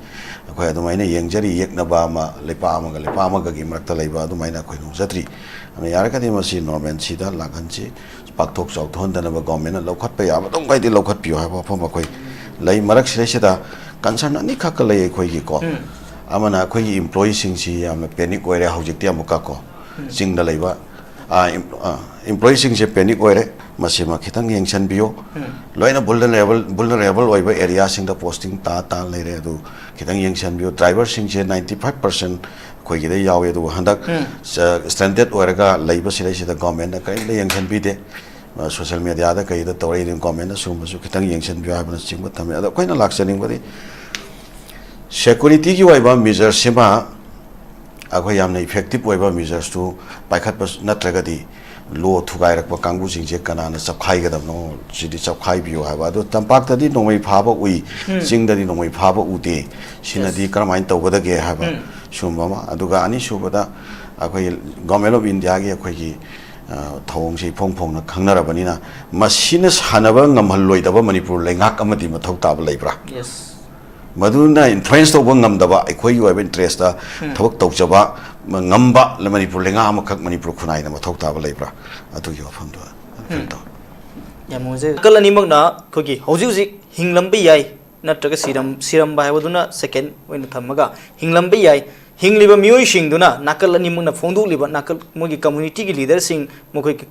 ꯑꯩꯈꯣꯏ ꯑꯗꯨꯃꯥꯏꯅ ꯌꯦꯡꯖꯔꯤ, ꯌꯦꯛꯅꯕ ꯑꯃ ꯂꯩꯄꯥꯛ ꯑꯃꯒ ꯂꯩꯄꯥꯛ ꯑꯃꯒꯒꯤ ꯃꯔꯛꯇ ꯂꯩꯕ ꯑꯗꯨꯃꯥꯏꯅ ꯑꯩꯈꯣꯏ ꯅꯣꯡꯖꯗ꯭ꯔꯤ꯫ ꯑꯗꯨꯅ ꯌꯥꯔꯒꯗꯤ ꯃꯁꯤ ꯅꯣꯔꯃꯦꯜꯁꯤꯗ ꯂꯥꯛꯍꯟꯁꯤ꯫ ꯄꯥꯛꯊꯣꯛ ꯆꯥꯎꯊꯣꯛꯍꯟꯗꯅꯕ ꯒꯣꯔꯃꯦꯟꯅ ꯂꯧꯈꯠꯄ ꯌꯥꯕ ꯑꯗꯨꯝ ꯃꯈꯩꯗꯤ ꯂꯧꯈꯠꯄꯤꯌꯨ ꯍꯥꯏꯕ ꯋꯥꯐꯝ ꯑꯩꯈꯣꯏ ꯂꯩ꯫ ꯃꯔꯛꯁꯤꯗꯩꯁꯤꯗ ꯀꯟꯁꯔꯟ ꯑꯅꯤꯈꯛꯀ ꯂꯩ ꯑꯩꯈꯣꯏꯒꯤꯀꯣ꯫ ꯑꯃꯅ ꯑꯩꯈꯣꯏꯒꯤ ꯏꯝꯄ꯭ꯂꯣꯌꯤꯁꯤꯡꯁꯤ ꯌꯥꯝꯅ ꯄꯦꯅꯤꯛ ꯑꯣꯏꯔꯦ ꯍꯧꯖꯤꯛꯇꯤ ꯑꯃꯨꯛꯀ ꯀꯣ, ꯆꯤꯡꯗ ꯂꯩꯕ ꯏꯝꯄ꯭ꯂꯣꯌꯤꯁꯤꯡꯁꯦ ꯄꯦꯅꯤꯛ ꯑꯣꯏꯔꯦ, ꯃꯁꯤꯃ ꯈꯤꯇꯪ ꯌꯦꯡꯁꯤꯟꯕꯤꯌꯨ꯫ ꯂꯣꯏꯅ ꯚꯨꯜꯅꯔꯦꯕꯜ ꯚꯨꯜꯅꯔꯦꯕꯜ ꯑꯣꯏꯕ ꯑꯦꯔꯤꯌꯥꯁꯤꯡꯗ ꯄꯣꯁꯇꯤꯡ ꯇꯥ ꯇꯥ ꯂꯩꯔꯦ꯫ ꯑꯗꯨ ꯈꯤꯇꯪ ꯌꯦꯡꯁꯤꯟꯕꯤꯌꯨ꯫ ꯗ꯭ꯔꯥꯏꯚꯔꯁꯤꯡꯁꯦ ninety five percent ꯑꯩꯈꯣꯏꯒꯤꯗ ꯌꯥꯎꯏ꯫ ꯑꯗꯨꯕꯨ ꯍꯟꯗꯛ ꯁ꯭ꯇ꯭ꯔꯦꯟꯗꯦꯗ ꯑꯣꯏꯔꯒ ꯂꯩꯕꯁꯤꯗꯩꯁꯤꯗ ꯒꯣꯔꯃꯦꯟꯅ ꯀꯔꯤꯝꯇ ꯌꯦꯡꯁꯤꯟꯕꯤꯗꯦ꯫ ꯁꯣꯁꯤꯌꯦꯜ ꯃꯦꯗꯤꯌꯥꯗ ꯀꯩꯗ ꯇꯧꯔꯛꯏ꯫ ꯑꯗꯨ ꯒꯣꯔꯃꯦꯟꯅ ꯁꯤꯒꯨꯝꯕꯁꯨ ꯈꯤꯇꯪ ꯌꯦꯡꯁꯤꯟꯕꯤꯌꯨ ꯍꯥꯏꯕꯅꯆꯤꯡꯕ ꯊꯝꯃꯤ꯫ ꯑꯗꯣ ꯑꯩꯈꯣꯏꯅ ꯂꯥꯛꯆꯅꯤꯡꯕꯗꯤ ꯁꯦꯀ꯭ꯌꯨꯔꯤꯇꯤꯒꯤ ꯑꯣꯏꯕ ꯃꯦꯖꯔꯁꯤꯃ ꯑꯩꯈꯣꯏ ꯌꯥꯝꯅ ꯏꯐꯦꯛꯇꯤꯞ ꯑꯣꯏꯕ ꯃꯦꯖꯔꯁꯇꯨ ꯄꯥꯏꯈꯠꯄ ꯅꯠꯇ꯭ꯔꯒꯗꯤ ꯂꯣ ꯊꯨꯒꯥꯏꯔꯛꯄ ꯀꯥꯡꯕꯨꯁꯤꯡꯁꯦ ꯀꯅꯥꯅ ꯆꯞꯈꯥꯏꯒꯗꯕꯅꯣ? ꯁꯤꯗꯤ ꯆꯞꯈꯥꯏꯕꯤꯌꯨ ꯍꯥꯏꯕ꯫ ꯑꯗꯣ ꯇꯝꯄꯥꯛꯇꯗꯤ ꯅꯣꯡꯃꯩ ꯐꯥꯕ ꯎꯏ, ꯆꯤꯡꯗꯗꯤ ꯅꯣꯡꯃꯩ ꯐꯥꯕ ꯎꯗꯦ꯫ ꯁꯤꯅꯗꯤ ꯀꯔꯝꯍꯥꯏꯅ ꯇꯧꯒꯗꯒꯦ ꯍꯥꯏꯕ ꯁꯤꯒꯨꯝꯕ ꯑꯃ꯫ ꯑꯗꯨꯒ ꯑꯅꯤꯁꯨꯕꯗ ꯑꯩꯈꯣꯏꯒꯤ Government of Indiaꯒꯤ ꯑꯩꯈꯣꯏꯒꯤ ꯊꯧꯑꯣꯡꯁꯦ ꯏꯐꯣꯡ ꯐꯣꯡꯅ ꯈꯪꯅꯔꯕꯅꯤꯅ, ꯃꯁꯤꯅ ꯁꯥꯟꯅꯕ ꯉꯝꯍꯜꯂꯣꯏꯗꯕ ꯃꯅꯤꯄꯨꯔ ꯂꯩꯉꯥꯛ ꯑꯃꯗꯤ ꯃꯊꯧ ꯇꯥꯕ ꯂꯩꯕ꯭ꯔꯥ? ꯃꯗꯨꯅ ꯏꯟꯐ꯭ꯂꯨꯌꯦꯟꯁ ꯇꯧꯕ ꯉꯝꯗꯕ, ꯑꯩꯈꯣꯏꯒꯤ ꯑꯣꯏꯕ ꯏꯟꯇꯔꯦꯁꯇ ꯊꯕꯛ ꯇꯧꯖꯕ ꯉꯝꯕ ꯃꯅꯤꯄꯨꯔ ꯂꯩꯉꯥꯛ ꯑꯃꯈꯛ ꯃꯅꯤꯄꯨꯔ ꯈꯨꯟꯅꯥꯏꯅ ꯃꯊꯧ ꯇꯥꯕ ꯂꯩꯕ꯭ꯔꯥ? ꯑꯗꯨꯒꯤ ꯋꯥꯐꯝꯗꯣ ꯀꯩꯅꯣ ꯇꯧ꯫ ꯌꯥꯝ ꯅꯨꯡꯉꯥꯏꯖꯩ꯫ ꯅꯥꯀꯜ ꯑꯅꯤꯃꯛꯅ ꯑꯩꯈꯣꯏꯒꯤ ꯍꯧꯖꯤꯛ ꯍꯧꯖꯤꯛ ꯍꯤꯡꯂꯝꯕ ꯌꯥꯏ, ꯅꯠꯇ꯭ꯔꯒ ꯁꯤꯔꯝ-, ꯁꯤꯔꯝꯕ ꯍꯥꯏꯕꯗꯨꯅ ꯁꯦꯀꯦꯟ ꯑꯣꯏꯅ ꯊꯝꯃꯒ, ꯍꯤꯡꯂꯝꯕ ꯌꯥꯏ, ꯍꯤꯡꯂꯤꯕ ꯃꯤꯑꯣꯏꯁꯤꯡꯗꯨꯅ ꯅꯥꯀꯜ ꯑꯅꯤꯃꯛꯅ ꯐꯣꯡꯗꯣꯛꯂꯤꯕ, ꯅꯥꯀꯜ ꯃꯣꯏꯒꯤ ꯀꯝꯃ꯭ꯌꯨꯅꯤꯇꯤꯒꯤ ꯂꯤꯗꯔꯁꯤꯡ, ꯃꯈꯣꯏꯒꯤ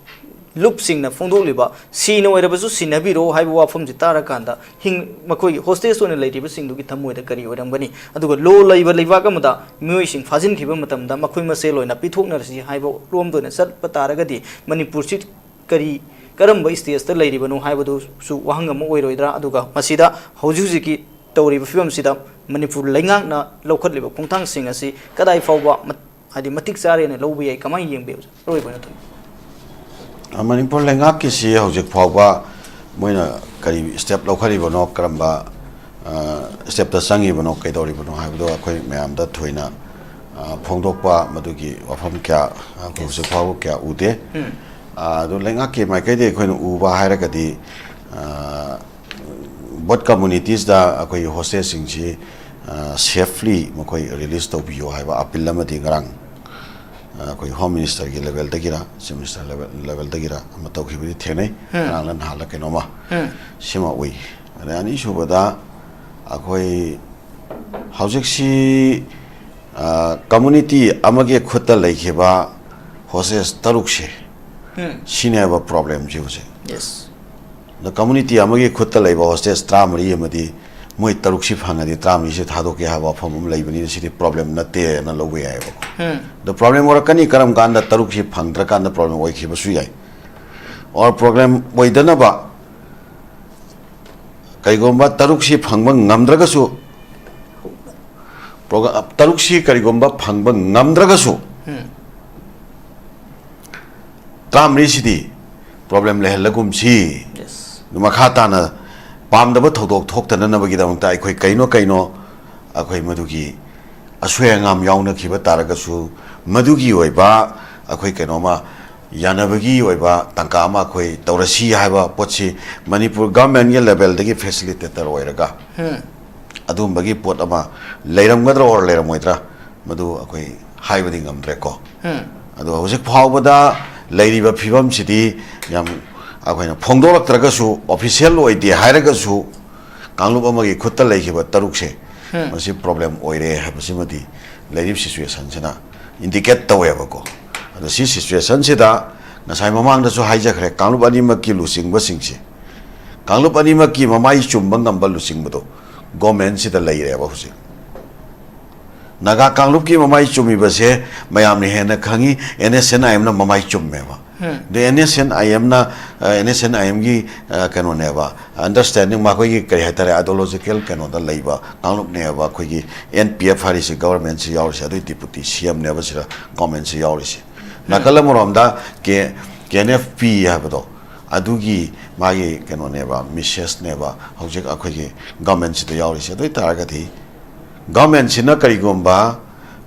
ꯂꯨꯞꯁꯤꯡꯅ ꯐꯣꯡꯗꯣꯛꯂꯤꯕ "ꯁꯤꯅ ꯑꯣꯏꯔꯕꯁꯨ ꯁꯤꯟꯅꯕꯤꯔꯣ" ꯍꯥꯏꯕ ꯋꯥꯐꯝꯁꯤ ꯇꯥꯔꯀꯥꯟꯗ, ꯍꯤꯡ-, ꯃꯈꯣꯏꯒꯤ ꯍꯣꯁꯇꯦꯖ ꯑꯣꯏꯅ ꯂꯩꯔꯤꯕꯁꯤꯡꯗꯨꯒꯤ ꯊꯃꯣꯏꯗ ꯀꯔꯤ ꯑꯣꯏꯔꯝꯒꯅꯤ? ꯑꯗꯨꯒ ꯂꯣ ꯂꯩꯕ ꯂꯩꯕꯥꯛ ꯑꯃꯗ ꯃꯤꯑꯣꯏꯁꯤꯡ ꯐꯥꯖꯤꯟꯈꯤꯕ ꯃꯇꯝꯗ ꯃꯈꯣꯏ ꯃꯁꯦꯜ ꯑꯣꯏꯅ ꯄꯤꯊꯣꯛꯅꯔꯁꯤ ꯍꯥꯏꯕ ꯔꯣꯝꯗ ꯑꯣꯏꯅ ꯆꯠꯄ ꯇꯥꯔꯒꯗꯤ, ꯃꯅꯤꯄꯨꯔꯁꯤ ꯀꯔꯤ ꯀꯔꯝꯕ ꯁ꯭ꯇꯦꯖꯇ ꯂꯩꯔꯤꯕꯅꯣ ꯍꯥꯏꯕꯗꯨꯁꯨ ꯋꯥꯍꯪ ꯑꯃ ꯑꯣꯏꯔꯣꯏꯗ꯭ꯔꯥ? ꯑꯗꯨꯒ ꯃꯁꯤꯗ ꯍꯧꯖꯤꯛ ꯍꯧꯖꯤꯛꯀꯤ ꯇꯧꯔꯤꯕ ꯐꯤꯕꯝꯁꯤꯗ ꯃꯅꯤꯄꯨꯔ ꯂꯩꯉꯥꯛꯅ ꯂꯧꯈꯠꯂꯤꯕ ꯈꯣꯡꯊꯥꯡꯁꯤꯡ ꯑꯁꯤ ꯀꯗꯥꯏ ꯐꯥꯎꯕ ꯃꯠ-, ꯍꯥꯏꯗꯤ ꯃꯇꯤꯛ ꯆꯥꯔꯦꯅ ꯂꯧꯕ ꯌꯥꯏ? ꯀꯃꯥꯏꯅ ꯌꯦꯡꯕꯤ ꯑꯣꯖꯥ? ꯑꯔꯣꯏꯕ ꯑꯣꯏꯅ ꯊꯝꯕꯤꯌꯨ꯫ ꯑ, ꯃꯅꯤꯄꯨꯔ ꯂꯩꯉꯥꯛꯀꯤꯁꯤ ꯍꯧꯖꯤꯛ ꯐꯥꯎꯕ ꯃꯣꯏꯅ ꯀꯔꯤ step ꯂꯧꯈꯠꯂꯤꯕꯅꯣ, ꯀꯔꯝꯕ, ꯑ, stepꯇ ꯆꯪꯉꯤꯕꯅꯣ, ꯀꯩꯗꯧꯔꯤꯕꯅꯣ ꯍꯥꯏꯕꯗꯣ ꯑꯩꯈꯣꯏ ꯃꯌꯥꯝꯗ ꯊꯣꯏꯅ, ꯑ, ꯐꯣꯡꯗꯣꯛꯄ, ꯃꯗꯨꯒꯤ ꯋꯥꯐꯝ ꯀꯌꯥ ꯑꯩꯈꯣꯏ Yes. ꯍꯧꯖꯤꯛ ꯐꯥꯎꯕ ꯀꯌꯥ ꯎꯗꯦ꯫ ꯎꯝ꯫ ꯑ, ꯑꯗꯨ ꯂꯩꯉꯥꯛꯀꯤ ꯃꯥꯏꯀꯩꯗꯒꯤ ꯑꯩꯈꯣꯏꯅ ꯎꯕ ꯍꯥꯏꯔꯒꯗꯤ, ꯑ, both communities-ꯇ ꯑꯩꯈꯣꯏꯒꯤ hostage-ꯁꯤꯡꯁꯤ, ꯑ, safely ꯃꯈꯣꯏ release ꯇꯧꯕꯤꯌꯣ ꯍꯥꯏꯕ appeal ꯑꯃꯗꯤ ꯉꯔꯥꯡ, ꯑ, ꯑꯩꯈꯣꯏ Home Minister-ꯒꯤ level-ꯗꯒꯤꯔ, Chief Minister level, level-ꯗꯒꯤꯔ ꯑꯃ ꯇꯧꯈꯤꯕꯗꯤ ꯊꯦꯡꯅꯩ꯫ ꯎꯝ꯫ ꯉꯔꯥꯡꯂ ꯅꯍꯥꯜꯂ ꯀꯩꯅꯣꯝꯃ ꯎꯝ꯫ ꯁꯤꯃ ꯎꯏ꯫ ꯑꯗꯩ ꯑꯅꯤꯁꯨꯕꯗ ꯑꯩꯈꯣꯏ ꯍꯧꯖꯤꯛꯁꯤ, ꯑ, community ꯑꯃꯒꯤ ꯈꯨꯠꯇ ꯂꯩꯈꯤꯕ hostage ꯇꯔꯨꯛꯁꯦ, ꯎꯝ꯫ ꯁꯤꯅꯦꯕ problem-ꯁꯤ ꯍꯧꯖꯤꯛ꯫ Yes꯫ ꯑꯗ community ꯑꯃꯒꯤ ꯈꯨꯠꯇ ꯂꯩꯕ hostage ꯇꯔꯥꯃꯔꯤ ꯑꯃꯗꯤ ꯃꯣꯏ ꯇꯔꯨꯛꯁꯤ ꯐꯪꯉꯗꯤ ꯇꯔꯥꯃꯔꯤꯁꯤ ꯊꯥꯗꯣꯛꯀꯦ ꯍꯥꯏꯕ ꯋꯥꯐꯝ ꯑꯃ ꯂꯩꯕꯅꯤꯅ ꯁꯤꯗꯤ problem ꯅꯠꯇꯦꯅ ꯂꯧꯕ ꯌꯥꯏꯑꯕꯀꯣ꯫ ꯎꯝ꯫ ꯑꯗꯣ problem ꯑꯣꯏꯔꯛꯀꯅꯤ, ꯀꯔꯝ ꯀꯥꯟꯗ ꯇꯔꯨꯛꯁꯤ ꯐꯪꯗ꯭ꯔꯀꯥꯟꯗ problem ꯑꯣꯏꯈꯤꯕꯁꯨ ꯌꯥꯏ꯫ Or problem ꯑꯣꯏꯗꯅꯕ ꯀꯩꯒꯨꯝꯕ ꯇꯔꯨꯛꯁꯤ ꯐꯪꯕ ꯉꯝꯗ꯭ꯔꯒꯁꯨ, program, ꯇꯔꯨꯛꯁꯤ ꯀꯔꯤꯒꯨꯝꯕ ꯐꯪꯕ ꯉꯝꯗ꯭ꯔꯒꯁꯨ, ꯎꯝ꯫ ꯇꯔꯥꯃꯔꯤꯁꯤꯗꯤ problem ꯂꯩꯍꯜꯂꯒꯨꯝꯁꯤ꯫ Yes꯫ ꯑꯗꯨ ꯃꯈꯥ ꯇꯥꯅ ꯄꯥꯝꯗꯕ ꯊꯧꯗꯣꯛ ꯊꯣꯛꯇꯅꯅꯕꯒꯤꯗꯃꯛꯇ ꯑꯩꯈꯣꯏ ꯀꯩꯅꯣ ꯀꯩꯅꯣ ꯑꯩꯈꯣꯏ ꯃꯗꯨꯒꯤ ꯑꯁꯣꯏ ꯑꯉꯥꯝ ꯌꯥꯎꯅꯈꯤꯕ ꯇꯥꯔꯒꯁꯨ, ꯃꯗꯨꯒꯤ ꯑꯣꯏꯕ ꯑꯩꯈꯣꯏ ꯀꯩꯅꯣꯝꯃ ꯌꯥꯅꯕꯒꯤ ꯑꯣꯏꯕ ꯇꯥꯟꯀꯥ ꯑꯃ ꯑꯩꯈꯣꯏ ꯇꯧꯔꯁꯤ ꯍꯥꯏꯕ ꯄꯣꯠꯁꯤ ꯃꯅꯤꯄꯨꯔ government-ꯀꯤ level-ꯗꯒꯤ facilitator ꯑꯣꯏꯔꯒ ꯎꯝ꯫ ꯑꯗꯨꯒꯨꯝꯕꯒꯤ ꯄꯣꯠ ꯑꯃ ꯂꯩꯔꯝꯒꯗ꯭ꯔꯥ or ꯂꯩꯔꯝꯃꯣꯏꯗ꯭ꯔꯥ, ꯃꯗꯨ ꯑꯩꯈꯣꯏ ꯍꯥꯏꯕꯗꯤ ꯉꯝꯗ꯭ꯔꯦꯀꯣ꯫ ꯎꯝ꯫ ꯑꯗꯣ ꯍꯧꯖꯤꯛ ꯐꯥꯎꯕꯗ ꯂꯩꯔꯤꯕ ꯐꯤꯕꯝꯁꯤꯗꯤ ꯌꯥꯝ ꯑꯩꯈꯣꯏꯅ ꯐꯣꯡꯗꯣꯔꯛꯇ꯭ꯔꯒꯁꯨ, official ꯑꯣꯏꯗꯦ ꯍꯥꯏꯔꯒꯁꯨ, ꯀꯥꯡꯂꯨꯞ ꯑꯃꯒꯤ ꯈꯨꯠꯇ ꯂꯩꯈꯤꯕ ꯇꯔꯨꯛꯁꯦ, ꯎꯝ꯫ ꯃꯁꯤ problem ꯑꯣꯏꯔꯦ ꯍꯥꯏꯕꯁꯤꯃꯗꯤ ꯂꯩꯔꯤꯕ situation-ꯁꯤꯅ indicate ꯇꯧꯋꯦꯕꯀꯣ꯫ ꯑꯗꯣ ꯁꯤ situation-ꯁꯤꯗ ꯉꯁꯥꯏ ꯃꯃꯥꯡꯗꯁꯨ ꯍꯥꯏꯖꯈ꯭ꯔꯦ, ꯀꯥꯡꯂꯨꯞ ꯑꯅꯤꯃꯛꯀꯤ ꯂꯨꯆꯤꯡꯕꯁꯤꯡꯁꯦ, ꯀꯥꯡꯂꯨꯞ ꯑꯅꯤꯃꯛꯀꯤ ꯃꯃꯥꯏ ꯆꯨꯝꯕ ꯉꯝꯕ ꯂꯨꯆꯤꯡꯕꯗꯣ government-ꯁꯤꯗ ꯂꯩꯔꯦꯕ ꯍꯧꯖꯤꯛ꯫ ꯅꯥꯒꯥ ꯀꯥꯡꯂꯨꯞꯀꯤ ꯃꯃꯥꯏ ꯆꯨꯝꯃꯤꯕꯁꯦ ꯃꯌꯥꯝꯅ ꯍꯦꯟꯅ ꯈꯪꯉꯤ, N S N I M-ꯅ ꯃꯃꯥꯏ ꯆꯨꯝꯃꯦꯕ꯫ ꯑꯗꯩ ꯑꯦꯟ ꯑꯦꯁ ꯑꯦꯟ ꯑꯥꯏ ꯑꯦꯝꯅ, ꯑꯦꯟ ꯑꯦꯁ ꯑꯦꯟ ꯑꯥꯏ ꯑꯦꯝꯒꯤ ꯀꯩꯅꯣꯅꯦꯕ, ꯑꯟꯗꯔꯁ꯭ꯇꯦꯟꯗꯤꯡ, ꯃꯈꯣꯏꯒꯤ ꯀꯔꯤ ꯍꯥꯏꯇꯥꯔꯦ, ꯑꯥꯏꯗꯤꯌꯣꯂꯣꯖꯤꯀꯦꯜ ꯀꯩꯅꯣꯗ ꯂꯩꯕ ꯀꯥꯡꯂꯨꯞꯅꯦꯕ ꯑꯩꯈꯣꯏꯒꯤ ꯑꯦꯟ ꯄꯤ ꯑꯦꯐ ꯍꯥꯏꯔꯤꯁꯤ, ꯒꯕꯔꯃꯦꯟꯁꯤ ꯌꯥꯎꯔꯤꯁꯦ, ꯑꯗꯨꯒꯤ ꯗꯤꯄꯨꯇꯤ ꯁꯤ ꯑꯦꯝꯅꯦꯕ ꯁꯤꯗ ꯒꯣꯔꯃꯦꯟꯁꯤ ꯌꯥꯎꯔꯤꯁꯦ꯫ ꯅꯥꯀꯜ ꯑꯃꯔꯣꯝꯗ ꯀꯦ ꯀꯦ ꯑꯦꯟ ꯑꯦꯐ ꯄꯤ ꯍꯥꯏꯕꯗꯣ, ꯑꯗꯨꯒꯤ ꯃꯥꯒꯤ ꯀꯩꯅꯣꯅꯦꯕ, ꯃꯤꯁꯦꯁꯅꯦꯕ ꯍꯧꯖꯤꯛ ꯑꯩꯈꯣꯏꯒꯤ ꯒꯣꯔꯃꯦꯟꯁꯤꯗ ꯌꯥꯎꯔꯤꯁꯦ꯫ ꯑꯗꯨ ꯑꯣꯏ ꯇꯥꯔꯒꯗꯤ ꯒꯣꯔꯃꯦꯟꯁꯤꯅ ꯀꯔꯤꯒꯨꯝꯕ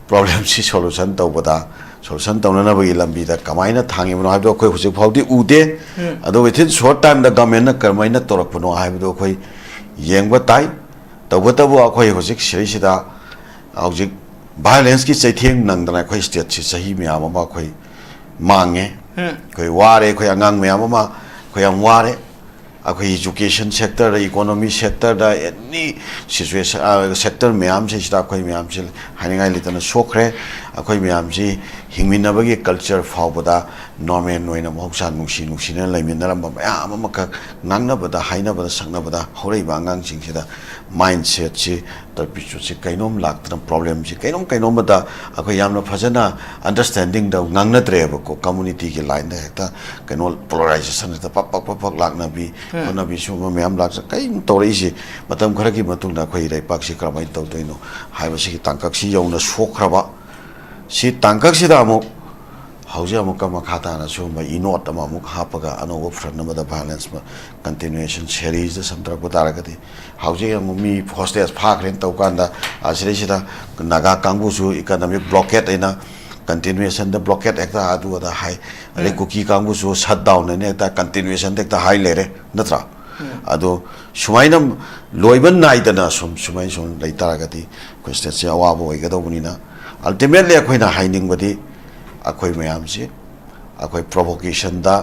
ꯄ꯭ꯔꯣꯕ꯭ꯂꯦꯝꯁꯤ ꯁꯣꯂꯨꯁꯟ ꯇꯧꯕꯗ, ꯁꯣꯂꯨꯁꯟ ꯇꯧꯅꯅꯕꯒꯤ ꯂꯝꯕꯤꯗ ꯀꯃꯥꯏꯅ ꯊꯥꯡꯉꯤꯕꯅꯣ ꯍꯥꯏꯕꯗꯣ ꯑꯩꯈꯣꯏ ꯍꯧꯖꯤꯛ ꯐꯥꯎꯗꯤ ꯎꯗꯦ꯫ ꯑꯗꯣ within short time ꯗ ꯒꯣꯔꯃꯦꯟꯅ ꯀꯔꯝꯍꯥꯏꯅ ꯇꯧꯔꯛꯄꯅꯣ ꯍꯥꯏꯕꯗꯣ ꯑꯩꯈꯣꯏ ꯌꯦꯡꯕ ꯇꯥꯏ꯫ ꯇꯧꯕꯇꯕꯨ ꯑꯩꯈꯣꯏ ꯍꯧꯖꯤꯛ ꯁꯤꯗꯩꯁꯤꯗ ꯍꯧꯖꯤꯛ ꯚꯥꯏꯑꯣꯂꯦꯟꯁꯀꯤ ꯆꯩꯊꯦꯡ ꯅꯪꯗꯅ ꯑꯩꯈꯣꯏ ꯁ꯭ꯇꯦꯠꯁꯤ ꯆꯍꯤ ꯃꯌꯥꯝ ꯑꯃ ꯑꯩꯈꯣꯏ ꯃꯥꯡꯉꯦ꯫ ꯑꯩꯈꯣꯏ ꯋꯥꯔꯦ, ꯑꯩꯈꯣꯏ ꯑꯉꯥꯡ ꯃꯌꯥꯝ ꯑꯃ ꯑꯩꯈꯣꯏ ꯌꯥꯝ ꯋꯥꯔꯦ꯫ ꯑꯩꯈꯣꯏ ꯏꯖꯨꯀꯦꯁꯟ ꯁꯦꯛꯇꯔꯗ, ꯏꯀꯣꯅꯣꯃꯤ ꯁꯦꯛꯇꯔꯗ, ꯑꯦꯅꯤ ꯁꯤꯆꯨꯋꯦꯁꯟ, ꯁꯦꯛꯇꯔ ꯃꯌꯥꯝꯁꯤꯗꯩꯁꯤꯗ ꯑꯩꯈꯣꯏ ꯃꯌꯥꯝꯁꯤ ꯍꯥꯏꯅꯤꯡꯉꯥꯏ ꯂꯩꯇꯅ ꯁꯣꯛꯈ꯭ꯔꯦ꯫ ꯑꯩꯈꯣꯏ ꯃꯌꯥꯝꯁꯤ ꯍꯤꯡꯃꯤꯟꯅꯕꯒꯤ ꯀꯜꯆꯔ ꯐꯥꯎꯕꯗ ꯅꯣꯔꯃꯦꯜ ꯑꯣꯏꯅ ꯃꯍꯧꯁꯥ ꯅꯨꯡꯁꯤ ꯅꯨꯡꯁꯤꯅ ꯂꯩꯃꯤꯟꯅꯔꯝꯕ ꯃꯌꯥꯝ ꯑꯃꯈꯛ ꯉꯥꯡꯅꯕꯗ, ꯍꯥꯏꯅꯕꯗ, ꯁꯛꯅꯕꯗ ꯍꯧꯔꯛꯏꯕ ꯑꯉꯥꯡꯁꯤꯡꯁꯤꯗ ꯃꯥꯏꯟꯁꯦꯠꯁꯤ, ꯇꯔꯄꯤꯆꯨꯠꯁꯤ ꯀꯩꯅꯣꯝ ꯂꯥꯛꯇꯅ, ꯄ꯭ꯔꯣꯕ꯭ꯂꯦꯝꯁꯤ ꯀꯩꯅꯣꯝ ꯀꯩꯅꯣꯝꯃꯗ ꯑꯩꯈꯣꯏ ꯌꯥꯝꯅ ꯐꯖꯅ ꯑꯟꯗꯔꯁ꯭ꯇꯦꯟꯗꯤꯡꯗ ꯉꯥꯡꯅꯗ꯭ꯔꯦꯕꯀꯣ꯫ ꯀꯝꯃꯨꯅꯤꯇꯤꯒꯤ ꯂꯥꯏꯟꯗ ꯍꯦꯛꯇ ꯀꯩꯅꯣ, ꯄꯣꯂꯔꯥꯏꯖꯦꯁꯟ ꯍꯦꯛꯇ ꯄꯛ ꯄꯛ ꯄꯛ ꯄꯛ ꯂꯥꯛꯅꯕꯤ, ꯎꯝ꯫ ꯈꯣꯠꯅꯕꯤ, ꯁꯤꯒꯨꯝꯕ ꯃꯌꯥꯝ ꯂꯥꯛꯆ-, ꯀꯔꯤꯝ ꯇꯧꯔꯛꯏꯁꯤ꯫ ꯃꯇꯝ ꯈꯔꯒꯤ ꯃꯇꯨꯡꯗ ꯑꯩꯈꯣꯏ ꯂꯩꯄꯥꯛꯁꯤ ꯀꯔꯝꯍꯥꯏꯅ ꯇꯧꯗꯣꯏꯅꯣ ꯍꯥꯏꯕꯁꯤꯒꯤ ꯇꯥꯡꯀꯛꯁꯤ ꯌꯧꯅ ꯁꯣꯛꯈ꯭ꯔꯕ꯫ ꯁꯤ ꯇꯥꯡꯀꯛꯁꯤꯗ ꯑꯃꯨꯛ ꯍꯧꯖꯤꯛ ꯑꯃꯨꯛꯀ ꯃꯈꯥ ꯇꯥꯅ ꯁꯤꯒꯨꯝꯕ ꯏꯅꯣꯠ ꯑꯃ ꯑꯃꯨꯛ ꯍꯥꯞꯄꯒ ꯑꯅꯧꯕ ꯐ꯭ꯔꯟ ꯑꯃꯗ ꯚꯥꯏꯑꯣꯂꯦꯟꯁ ꯀꯟꯇꯤꯅ꯭ꯌꯨꯑꯦꯁꯟ ꯁꯦꯔꯤꯁꯇ ꯁꯟꯗꯔꯛꯄ ꯇꯥꯔꯒꯗꯤ, ꯍꯧꯖꯤꯛ ꯑꯃꯨꯛ ꯃꯤ ꯍꯣꯁꯇꯦꯖ ꯐꯥꯈ꯭ꯔꯦꯅ ꯇꯧ ꯀꯥꯟꯗ, ꯑꯁꯤꯗꯩꯁꯤꯗ ꯅꯥꯒꯥ ꯀꯥꯡꯕꯨꯁꯨ ꯏꯀꯅꯣꯃꯤꯛ ꯕ꯭ꯂꯣꯀꯦꯠ ꯑꯩꯅ ꯀꯟꯇꯤꯅ꯭ꯌꯨꯑꯦꯁꯟꯗ ꯕ꯭ꯂꯣꯀꯦꯠ ꯍꯦꯛꯇ ꯑꯗꯨ ꯑꯗꯥ ꯍꯥꯏ, ꯑꯗꯩ ꯎꯝ꯫ ꯀꯨꯀꯤ ꯀꯥꯡꯕꯨꯁꯨ ꯁꯠ ꯗꯥꯎꯟ ꯑꯅ ꯍꯦꯛꯇ ꯀꯟꯇꯤꯅ꯭ꯌꯨꯑꯦꯁꯟꯗ ꯍꯦꯛꯇ ꯍꯥꯏ ꯂꯩꯔꯦ, ꯅꯠꯇ꯭ꯔꯥ? ꯎꯝ꯫ ꯑꯗꯣ ꯁꯨꯃꯥꯏꯅ ꯂꯣꯏꯕ ꯅꯥꯏꯗꯅ ꯁꯨꯝ, ꯁꯨꯃꯥꯏꯅ ꯁꯨꯝ ꯂꯩ ꯇꯥꯔꯒꯗꯤ ꯑꯩꯈꯣꯏ ꯁ꯭ꯇꯦꯠꯁꯦ ꯑꯋꯥꯕ ꯑꯣꯏꯒꯗꯧꯕꯅꯤꯅ, ꯑꯜꯇꯤꯃꯦꯠꯂꯤ ꯑꯩꯈꯣꯏꯅ ꯍꯥꯏꯅꯤꯡꯕꯗꯤ ꯑꯩꯈꯣꯏ ꯃꯌꯥꯝꯁꯤ ꯑꯩꯈꯣꯏ ꯄ꯭ꯔꯣꯚꯣꯀꯦꯁꯟꯗ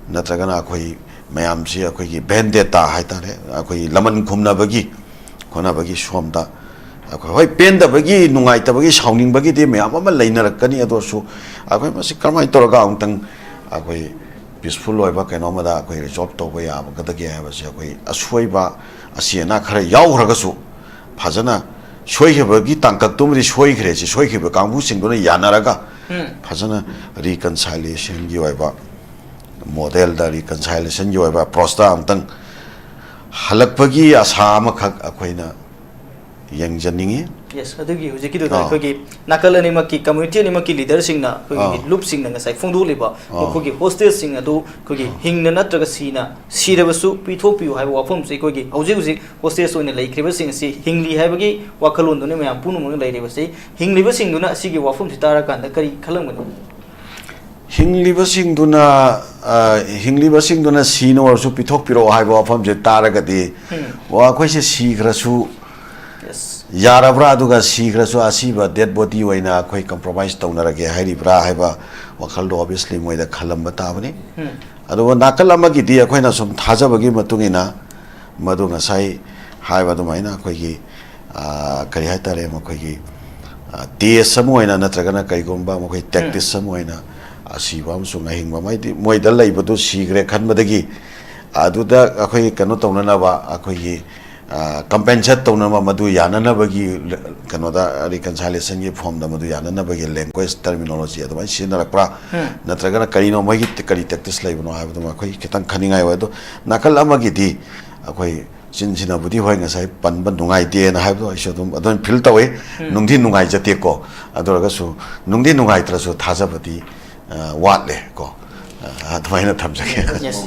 ꯅꯠꯇ꯭ꯔꯒꯅ ꯑꯩꯈꯣꯏ ꯃꯌꯥꯝꯁꯤ ꯑꯩꯈꯣꯏꯒꯤ ꯚꯦꯟꯗꯦꯇꯥ ꯍꯥꯏꯇꯥꯔꯦ, ꯑꯩꯈꯣꯏꯒꯤ ꯂꯃꯟ ꯈꯨꯝꯅꯕꯒꯤ ꯍꯣꯠꯅꯕꯒꯤ ꯁꯣꯝꯗ ꯑꯩꯈꯣꯏ, ꯍꯣꯏ, ꯄꯦꯟꯗꯕꯒꯤ, ꯅꯨꯡꯉꯥꯏꯇꯕꯒꯤ, ꯁꯥꯎꯅꯤꯡꯕꯒꯤꯗꯤ ꯃꯌꯥꯝ ꯑꯃ ꯂꯩꯅꯔꯛꯀꯅꯤ꯫ ꯑꯗꯨ ꯑꯣꯏꯔꯁꯨ ꯑꯩꯈꯣꯏ ꯃꯁꯤ ꯀꯔꯝꯍꯥꯏꯅ ꯇꯧꯔꯒ ꯑꯃꯨꯛꯇꯪ ꯑꯩꯈꯣꯏ ꯄꯤꯁꯐꯨꯜ ꯑꯣꯏꯕ ꯀꯩꯅꯣ ꯑꯃꯗ ꯑꯩꯈꯣꯏ ꯔꯤꯖꯣꯜꯕ ꯇꯧꯕ ꯌꯥꯕꯒꯗꯒꯦ ꯍꯥꯏꯕꯁꯦ, ꯑꯩꯈꯣꯏ ꯑꯁꯣꯏꯕ, ꯑꯁꯤ ꯑꯅꯥ ꯈꯔ ꯌꯥꯎꯈ꯭ꯔꯒꯁꯨ, ꯐꯖꯅ ꯁꯣꯏꯈꯤꯕꯒꯤ ꯇꯥꯡꯀꯛꯇꯨꯃꯗꯤ ꯁꯣꯏꯈ꯭ꯔꯦ꯫ ꯁꯤ ꯁꯣꯏꯈꯤꯕ ꯀꯥꯡꯕꯨꯁꯤꯡꯗꯨꯅ ꯌꯥꯅꯔꯒ ꯎꯝ꯫ ꯐꯖꯅ ꯔꯤꯀꯟꯁꯥꯏꯂꯦꯁꯟꯒꯤ ꯑꯣꯏꯕ ꯃꯣꯗꯦꯜꯗ ꯔꯤꯀꯟꯁꯥꯏꯂꯦꯁꯟꯒꯤ ꯑꯣꯏꯕ ꯑꯦꯄ꯭ꯔꯣꯁꯇ ꯑꯃꯨꯛꯇꯪ ꯍꯜꯂꯛꯄꯒꯤ ꯑꯁꯥ ꯑꯃꯈꯛ ꯑꯩꯈꯣꯏꯅ ꯌꯦꯡꯖꯅꯤꯡꯉꯤ꯫ ꯌꯦꯁ, ꯑꯗꯨꯒꯤ ꯍꯧꯖꯤꯛꯀꯤꯗꯨꯗ ꯑꯥ꯫ ꯑꯩꯈꯣꯏꯒꯤ ꯅꯥꯀꯜ ꯑꯅꯤꯃꯛꯀꯤ ꯀꯝꯃ꯭ꯌꯨꯅꯤꯇꯤ ꯑꯅꯤꯃꯛꯀꯤ ꯂꯤꯗꯔꯁꯤꯡꯅ ꯑꯩꯈꯣꯏꯒꯤ ꯑꯥ꯫ ꯂꯨꯞꯁꯤꯡꯅ ꯉꯁꯥꯏ ꯐꯣꯡꯗꯣꯛꯂꯤꯕ ꯑꯥ꯫ ꯃꯈꯣꯏꯒꯤ ꯍꯣꯁꯇꯦꯖꯁꯤꯡ ꯑꯗꯨ ꯑꯩꯈꯣꯏꯒꯤ ꯑꯥ꯫ ꯍꯤꯡꯅ ꯅꯠꯇ꯭ꯔꯒ ꯁꯤꯅ ꯁꯤꯔꯕꯁꯨ ꯄꯤꯊꯣꯛꯄꯤꯌꯨ ꯍꯥꯏꯕ ꯋꯥꯐꯝꯁꯤ ꯑꯩꯈꯣꯏꯒꯤ ꯍꯧꯖꯤꯛ ꯍꯧꯖꯤꯛ ꯍꯣꯁꯇꯦꯖ ꯑꯣꯏꯅ ꯂꯩꯈ꯭ꯔꯤꯕꯁꯤꯡ ꯑꯁꯤ ꯍꯤꯡꯂꯤ ꯍꯥꯏꯕꯒꯤ ꯋꯥꯈꯜꯂꯣꯟꯗꯨꯅ ꯃꯌꯥꯝ ꯄꯨꯝꯅꯃꯛꯅ ꯂꯩꯔꯤꯕꯁꯤ꯫ ꯍꯤꯡꯂꯤꯕꯁꯤꯡꯗꯨꯅ ꯑꯁꯤꯒꯤ ꯋꯥꯐꯝꯁꯤ ꯇꯥꯔꯀꯥꯟꯗ ꯀꯔꯤ ꯈꯜꯂꯝꯒꯅꯤ? ꯍꯤꯡꯂꯤꯕꯁꯤꯡꯗꯨꯅ ꯑ, ꯍꯤꯡꯂꯤꯕꯁꯤꯡꯗꯨꯅ ꯁꯤꯅ ꯑꯣꯏꯔꯁꯨ ꯄꯤꯊꯣꯛꯄꯤꯔꯛꯑꯣ ꯍꯥꯏꯕ ꯋꯥꯐꯝꯁꯦ ꯇꯥꯔꯒꯗꯤ, ꯎꯝ꯫ ꯋꯥ, ꯑꯩꯈꯣꯏꯁꯦ ꯁꯤꯈ꯭ꯔꯁꯨ ꯌꯦꯁ꯫ ꯌꯥꯔꯕ꯭ꯔꯥ? ꯑꯗꯨꯒ ꯁꯤꯈ꯭ꯔꯁꯨ ꯑꯁꯤꯕ ꯗꯦꯗ ꯕꯣꯗꯤ ꯑꯣꯏꯅ ꯑꯩꯈꯣꯏ ꯀꯝꯄ꯭ꯔꯣꯃꯥꯏꯁ ꯇꯧꯅꯔꯒꯦ ꯍꯥꯏꯔꯤꯕ꯭ꯔꯥ ꯍꯥꯏꯕ ꯋꯥꯈꯜꯗꯣ ꯑꯣꯕꯤꯌꯁꯂꯤ ꯃꯣꯏꯗ ꯈꯜꯂꯝꯕ ꯇꯥꯕꯅꯤ꯫ ꯎꯝ꯫ ꯑꯗꯨꯒ ꯅꯥꯀꯜ ꯑꯃꯒꯤꯗꯤ ꯑꯩꯈꯣꯏꯅ ꯁꯨꯝ ꯊꯥꯖꯕꯒꯤ ꯃꯇꯨꯡ ꯏꯟꯅ ꯃꯗꯨ ꯉꯁꯥꯏ ꯍꯥꯏꯕ ꯑꯗꯨꯃꯥꯏꯅ ꯑꯩꯈꯣꯏꯒꯤ, ꯑ, ꯀꯔꯤ ꯍꯥꯏꯇꯥꯔꯦ, ꯃꯈꯣꯏꯒꯤ, ꯑ, ꯇꯦꯁ ꯑꯃ ꯑꯣꯏꯅ ꯅꯠꯇ꯭ꯔꯒꯅ ꯀꯔꯤꯒꯨꯝꯕ ꯃꯈꯣꯏ ꯇꯦꯛꯇꯤꯁ ꯑꯃ ꯑꯣꯏꯅ ꯑꯁꯤꯕ ꯑꯃꯁꯨꯡ ꯑꯍꯤꯡꯕ ꯑꯃ, ꯍꯥꯏꯗꯤ ꯃꯣꯏꯗ ꯂꯩꯕꯗꯨ ꯁꯤꯈ꯭ꯔꯦ ꯈꯟꯕꯗꯒꯤ ꯑꯗꯨꯗ ꯑꯩꯈꯣꯏ ꯀꯩꯅꯣ ꯇꯧꯅꯅꯕ, ꯑꯩꯈꯣꯏꯒꯤ, ꯑ, ꯀꯝꯄꯦꯟꯁꯦꯠ ꯇꯧꯅꯕ, ꯃꯗꯨ ꯌꯥꯅꯅꯕꯒꯤ ꯀꯩꯅꯣꯗ, ꯔꯤꯀꯟꯁꯥꯏꯂꯦꯁꯟꯒꯤ ꯐꯣꯝꯗ ꯃꯗꯨ ꯌꯥꯅꯅꯕꯒꯤ ꯂꯦꯡꯒ꯭ꯋꯦꯖ ꯇꯔꯃꯤꯅꯣꯂꯣꯖꯤ ꯑꯗꯨꯃꯥꯏꯅ ꯁꯤꯖꯤꯟꯅꯔꯛꯄ꯭ꯔꯥ, ꯎꯝ꯫ ꯅꯠꯇ꯭ꯔꯒꯅ ꯀꯔꯤꯅꯣ, ꯃꯣꯏꯒꯤ ꯀꯔꯤ ꯇꯦꯛꯇꯤꯁ ꯂꯩꯕꯅꯣ ꯍꯥꯏꯕꯗꯨꯃ ꯑꯩꯈꯣꯏ ꯈꯤꯇꯪ ꯈꯟꯅꯤꯡꯉꯥꯏ ꯑꯣꯏ꯫ ꯑꯗꯣ ꯅꯥꯀꯜ ꯑꯃꯒꯤꯗꯤ ꯑꯩꯈꯣꯏ ꯆꯤꯟꯁꯤꯅꯕꯨꯗꯤ ꯍꯣꯏ ꯉꯁꯥꯏ ꯄꯟꯕ ꯅꯨꯡꯉꯥꯏꯇꯦꯅ ꯍꯥꯏꯕꯗꯣ ꯑꯩꯁꯨ ꯑꯗꯨꯝ ꯑꯗꯨꯃꯥꯏꯅ ꯐꯤꯜ ꯇꯧꯋꯤ꯫ ꯎꯝ꯫ ꯅꯨꯡꯗꯤ ꯅꯨꯡꯉꯥꯏꯖꯗꯦꯀꯣ, ꯑꯗꯨ ꯑꯣꯏꯔꯒꯁꯨ ꯅꯨꯡꯗꯤ ꯅꯨꯡꯉꯥꯏꯇ꯭ꯔꯁꯨ ꯊꯥꯖꯕꯗꯤ, ꯑ, ꯋꯥꯠꯂꯦ ꯀꯣ꯫ ꯑ, ꯑꯗꯨꯃꯥꯏꯅ ꯊꯝꯖꯒꯦ꯫ ꯌꯦꯁ꯫